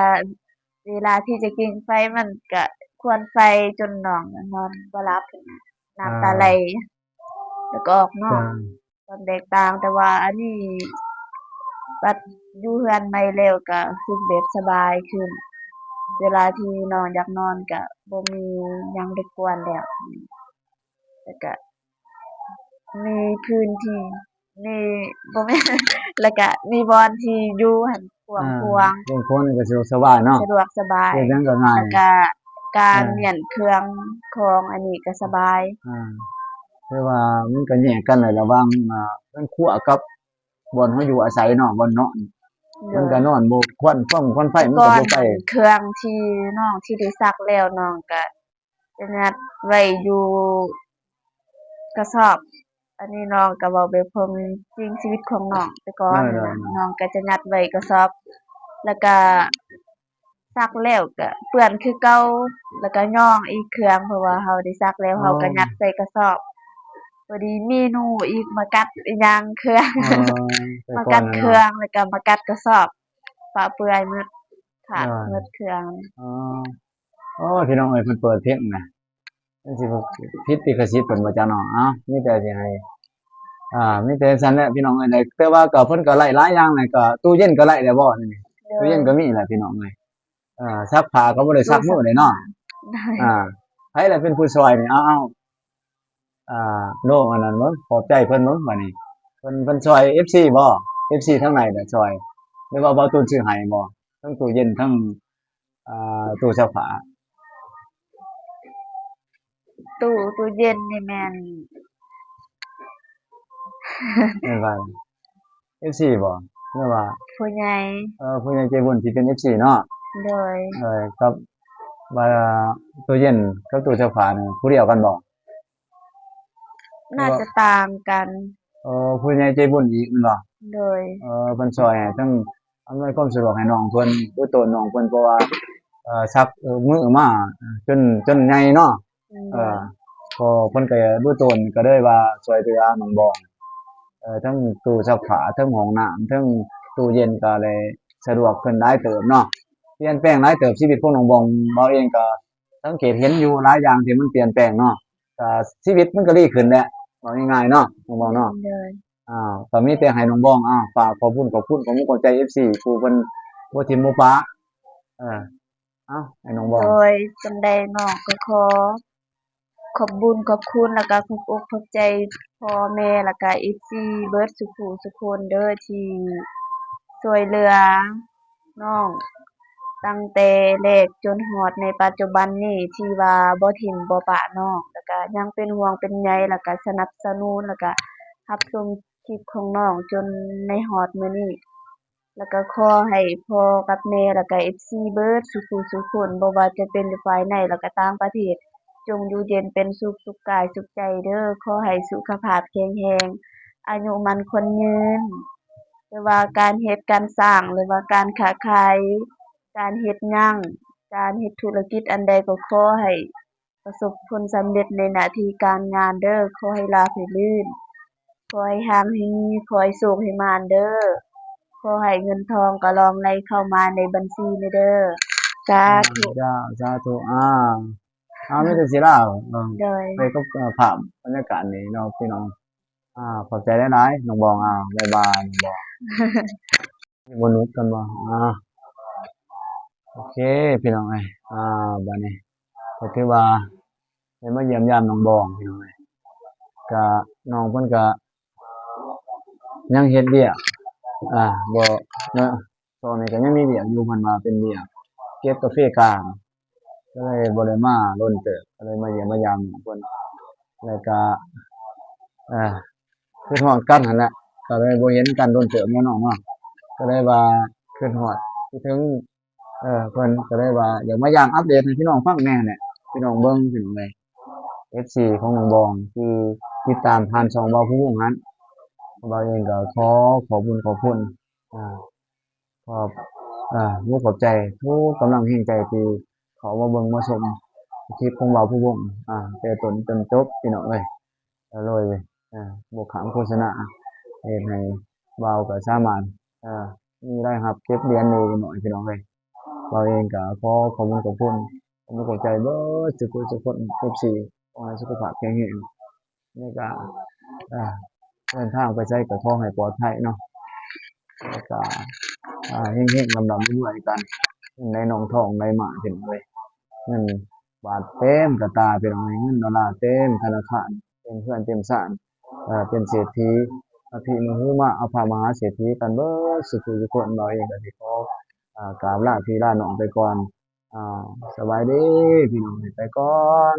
ເວລາທີ່ຈະກິ້ງໄຟມັນກະຄວນໄຟຈົນນ້ອງນອນບໍ່ຫຼັບ ນ້ຳຕາໄຫຼ ແລ້ວກໍອອກນອກ ຄວາມແຕກຕ່າງ. ແຕ່ວ່າອັນນີ້ບັດຢູ່ເຮືອນໃໝ່ແລ້ວກະຮູ້ສຶກແບບສະບາຍຂຶ້ນ ເວລາທີ່ນ້ອງຢາກນອນກະບໍ່ມີຫຍັງລົບກວນແລ້ວ ແລ້ວກະມີພື້ນທີ່ ມີ ບໍ່ແມ່ນ ແລ້ວກະມີບ່ອນທີ່ຢູ່ຫັ້ນກວ້າງຂວາງ ກວ້າງຂວາງນີ້ກໍສະດວກສະບາຍເນາະ ສະດວກສະບາຍ ເຮັດຫຍັງກໍງ່າຍ ແລ້ວກະການ ເອີ ມ້ຽນເຄື່ອງຂອງອັນນີ້ກໍສະບາຍ ອ່າ ແຕ່ວ່າມັນກໍແຍກກັນແຫຼະ ລະຫວ່າງ ອ່າ ເຮືອນຄົວກັບບ່ອນເຮົາຢູ່ອາໄສເນາະ ບ່ອນນອນ ໂດຍ ມັນກໍນອນບໍ່ ຄວັນຟົງຄວັນໄຟມັນກໍບໍ່ໄປ ແຕ່ກ່ອນຫັ້ນເຄື່ອງທີ່ນ້ອງທີ່ໄດ້ຊັກແລ້ວ ນ້ອງກໍ ຈະຍັດໄວ້ຢູ່ກະສອບ ອັນນີ້ນ້ອງກະເວົ້າແບບຄວາມຈິງຊີວິດຂອງນ້ອງ ແຕ່ກ່ອນຫັ້ນນະ ນ້ອງກະຈະຍັດໄວ້ກະສອບ ແລ້ວກະຊັກແລ້ວກະເປື້ອນຄືເກົ່າ ແລ້ວກະຍ້ອງອີກເຄື່ອງ ເພາະວ່າເຮົາໄດ້ຊັກແລ້ວ ເຮົາກະຍັດໃສ່ກະສອບ ພໍດີມີໜູອີກມາກັດອີ່ຫຍັງເຄື່ອງ ມາກັດເຄື່ອງ ແລ້ວກະມາກັດກະສອບ ປະເປື່ອຍໝົດ ຂາດໝົດເຄື່ອງ ອໍ ໂອ້ ພີ່ນ້ອງເອີຍ ເພິ່ນເປີດເພງນະ ມັນຊິຜິດລິຂະສິດເພິ່ນບໍ່ຈັກເນາະ. ເອົ້າ ມີແຕ່ຊິໃຫ້ ອ່າ ມີແຕ່ຊັ້ນແຫຼະພີ່ນ້ອງເອີຍ. ແຕ່ວ່າກໍເພິ່ນກໍໄລ່ຫຼາຍຢ່າງແຫຼະ ກໍຕູ້ເຢັນກໍໄລ່ແລ້ວບໍ່ນີ້? ໂດຍ ຕູ້ເຢັນກໍມີແຫຼະພີ່ນ້ອງເອີຍ. ເອີ ຊັກຜ້າກໍບໍ່ໄດ້ຊັກມືເດ້ເນາະ. ອ່າ ໃຜລະເປັນຜູ້ຊ່ອຍນີ້? ເອົາ ເອົາ ອ່າ ໂນ ອັນນັ້ນເບິ່ງ ຂອບໃຈເພິ່ນເບິ່ງບາດນີ້. ເພິ່ນ ເພິ່ນຊ່ອຍເອັຟຊີບໍ່? ເອັຟຊີທາງໃດລະຊ່ອຍ ຫຼືວ່າບ່າວຕູນຊື້ໃຫ້ບໍ່? ທັງຕູ້ເຢັນ ທັງ ອ່າ ຕູ້ຊັກຜ້າ ຕູ້ ຕູ້ເຢັນນີ້ແມ່ນ ແມ່ນໃຜ? ເອັຟຊີບໍ່? ຫຼືວ່າຜູ້ໃຫຍ່ ເອີ ຜູ້ໃຫຍ່ໃຈບຸນທີ່ເປັນເອັຟຊີເນາະ. ໂດຍ ເອີ ກັບ ວ່າຕູ້ເຢັນກັບຕູ້ຊັກຜ້ານີ້ຜູ້ດຽວກັນບໍ່? ໜ້າຈະຕ່າງກັນ. ເອີ ຜູ້ໃຫຍ່ໃຈບຸນອີກແມ່ນບໍ່? ໂດຍ. ເອີ ເພິ່ນຊ່ອຍໃຫ້ທັງອຳນວຍຄວາມສະດວກໃຫ້ນ້ອງເພິ່ນ ເບື້ອງຕົ້ນນ້ອງເພິ່ນ ເພາະວ່າ ເອີ ຊັກ ເອີ ມື້ມາຈົນ ຈົນໃຫຍ່ເນາະ. ແມ່ນ. ເອີ ກໍເພິ່ນກໍເບື້ອງຕົ້ນກໍເລີຍວ່າຊ່ວຍເຫຼືອນ້ອງບອງ ເອີ ທັງຕູ້ຊັກຜ້າ ທັງຫ້ອງນ້ຳ ທັງຕູ້ເຢັນ ກໍໄດ້ສະດວກຂຶ້ນຫຼາຍເຕີບເນາະ ປ່ຽນແປງຫຼາຍເຕີບ. ຊີວິດຂອງນ້ອງບອງ ເຮົາເອງກໍສັງເກດເຫັນຢູ່ຫຼາຍຢ່າງທີ່ມັນປ່ຽນແປງເນາະ ກໍຊີວິດມັນກໍດີຂຶ້ນແຫຼະ ເວົ້າງ່າຍໆເນາະ ນ້ອງບອງເນາະ. ໂດຍ. ອ່າ ກໍມີແຕ່ໃຫ້ນ້ອງບອງ ອ່າ ຝາກຂອບບຸນຂອບຄຸນ ຂອບມຸກຂອບໃຈ ເອັຟຊີ ຜູ້ເພິ່ນບໍ່ຖິ້ມບໍ່ປະ. ເອີ ເອົ້າ ໃຫ້ນ້ອງບອງ. ໂດຍ ຈັ່ງໃດນ້ອງກໍຂໍຂອບບຸນຂອບຄຸນ ແລ້ວກໍຂອບອົກຂອບໃຈພໍ່ແມ່ ແລ້ວກໍ ເອັຟຊີ ເບິດສູ່ຜູ້ສູ່ຄົນເດີ ທີ່ຊ່ວຍເຫຼືອນ້ອງຕັ້ງແຕ່ແລກຈົນຮອດໃນປັດຈຸບັນນີ້ ທີ່ວ່າບໍ່ຖິ້ມບໍ່ປະນ້ອງ ແລ້ວກໍຍັງເປັນຫ່ວງເປັນໃຍ ແລ້ວກໍສະໜັບສະໜູນ ແລ້ວກໍຮັບຊົມຄລິບຂອງນ້ອງຈົນໃນຮອດມື້ນີ້. ແລ້ວກໍຂໍໃຫ້ພໍ່ກັບແມ່ ແລ້ວກໍ ເອັຟຊີ ເບິດສູ່ຜູ້ສູ່ຄົນ ບໍ່ວ່າຈະເປັນຢູ່ພາຍໃນ ແລ້ວກໍຕ່າງປະເທດ ຈົ່ງຢູ່ເຢັນເປັນສຸກ ສຸກກາຍສຸກໃຈເດີ. ຂໍໃຫ້ສຸຂະພາບແຂງແຮງ ອາຍຸໝັ້ນຂວັນຍືນ ຫຼືວ່າການເຮັດການສ້າງ ຫຼືວ່າການຄ້າຂາຍ ການເຮັດຫຍັງ ການເຮັດທຸລະກິດອັນໃດກໍຂໍໃຫ້ ປະສົບຜົນສຳເລັດໃນໜ້າທີ່ການງານເດີ. ຂໍໃຫ້ລາບໃຫ້ລື່ນ ຂໍໃຫ້ຮັ່ງໃຫ້ມີ ຂໍໃຫ້ໂຊກໃຫ້ໝານເດີ. ຂໍໃຫ້ເງິນທອງກະລ່ອງໄຫຼເຂົ້າມາໃນບັນຊີນີ້ເດີ. ສາທຸ. ເຈົ້າ ສາທຸ. ອ່າ ເອົາ ມີແຕ່ຊິລາວ ໂດຍ ໄປກັບ ເອີ ພາບບັນຍາກາດນີ້ເນາະ ພີ່ນ້ອງ. ອ່າ ຂອບໃຈຫຼາຍໆ ນ້ອງບອງ. ອ່າ ບາຍບາຍ ນ້ອງບອງ. ບໍ່ໜຸກກັນບໍ່? ອ່າ ໂອເຄ ພີ່ນ້ອງເອີຍ. ອ່າ ບາດນີ້ກໍຖືວ່າໄດ້ມາຢ້ຽມຢາມນ້ອງບອງ ພີ່ນ້ອງເອີຍ. ກະ ນ້ອງເພິ່ນກະຍັງເຮັດວຽກ ອ່າ ບໍ່ ເນາະ ຊ່ວງນີ້ກໍຍັງມີວຽກຢູ່ ເພິ່ນວ່າເປັນວຽກເກັບກາເຟກາງ ກໍເລີຍບໍ່ໄດ້ມາດົນເຕີບ ກໍເລີຍມາຢ້ຽມມາຢາມເພິ່ນ ແລ້ວກະ ເອີ ຄິດຮອດກັນຫັ້ນແຫຼະ ກໍເລີຍບໍ່ເຫັນກັນດົນເຕີບເນາະນ້ອງເນາະ ກໍເລີຍວ່າຄິດຮອດ ຄິດເຖິງ ເອີ ເພິ່ນ ກໍເລີຍວ່າຢາກມາຢາມອັບເດດໃຫ້ພີ່ນ້ອງຟັງແດ່ຫັ້ນແຫຼະ ພີ່ນ້ອງເບິ່ງ ພີ່ນ້ອງເອີຍ. ເອັຟຊີ ຂອງນ້ອງບອງ ທີ່ຕິດຕາມຜ່ານຊ່ອງບ່າວພູວົງຫັ້ນ ບ່າວເອງກໍຂໍຂອບບຸນຂອບຄຸນ ອ່າ ຂອບ ອ່າ ມຸກຂອບໃຈທຸກກຳລັງແຮງໃຈທີ່ເຂົ້າມາເບິ່ງມາຊົມຄລິບຂອງບ່າວພູວົງ ອ່າ ແຕ່ຕົ້ນຈົນຈົບ ພີ່ນ້ອງເອີຍ. ໂດຍ ອ່າ ບໍ່ຂ້າມໂຄສະນາ ເຮັດໃຫ້ບ່າວກໍສາມາດ ອ່າ ມີລາຍຮັບເກັບຫຼຽນໄດ້ໜ້ອຍ ພີ່ນ້ອງເອີຍ. ບ່າວເອງກໍຂໍຂອບຄຸນຂອບຄຸນ ຂອບຄຸນຂອບໃຈເບິດທຸກຜູ້ທຸກຄົນ ເອັຟຊີ ຂໍໃຫ້ສຸຂະພາບແຂງແຮງ ແລ້ວກໍ ອ່າ ເດີນທາງໄປໃສກໍຂໍໃຫ້ປອດໄພເນາະ ແລ້ວກໍ ອ່າ ເຮັງໆ ລ່ຳໆ ລວຍໆ ກັນ ເງິນໄຫຼນອງທອງໄຫຼມາ ພີ່ນ້ອງເອີຍ. ເງິນບາດເຕັມກະຕາ ພີ່ນ້ອງເອີຍ ເງິນໂດລາເຕັມທະນາຄານ ເຕັມເຮືອນເຕັມຊານ ເອີ ເປັນເສດຖີ ອະພິມະຮືມາ ອະພະມະຫາເສດຖີກັນເບິດສູ່ຜູ້ທຸກຄົນ. ບ່າວເອງກໍຊິຂໍ ອ່າ ກາບລາພີ່ລານ້ອງໄປກ່ອນ ອ່າ ສະບາຍດີ ພີ່ນ້ອງເອີຍ ໄປກ່ອນ.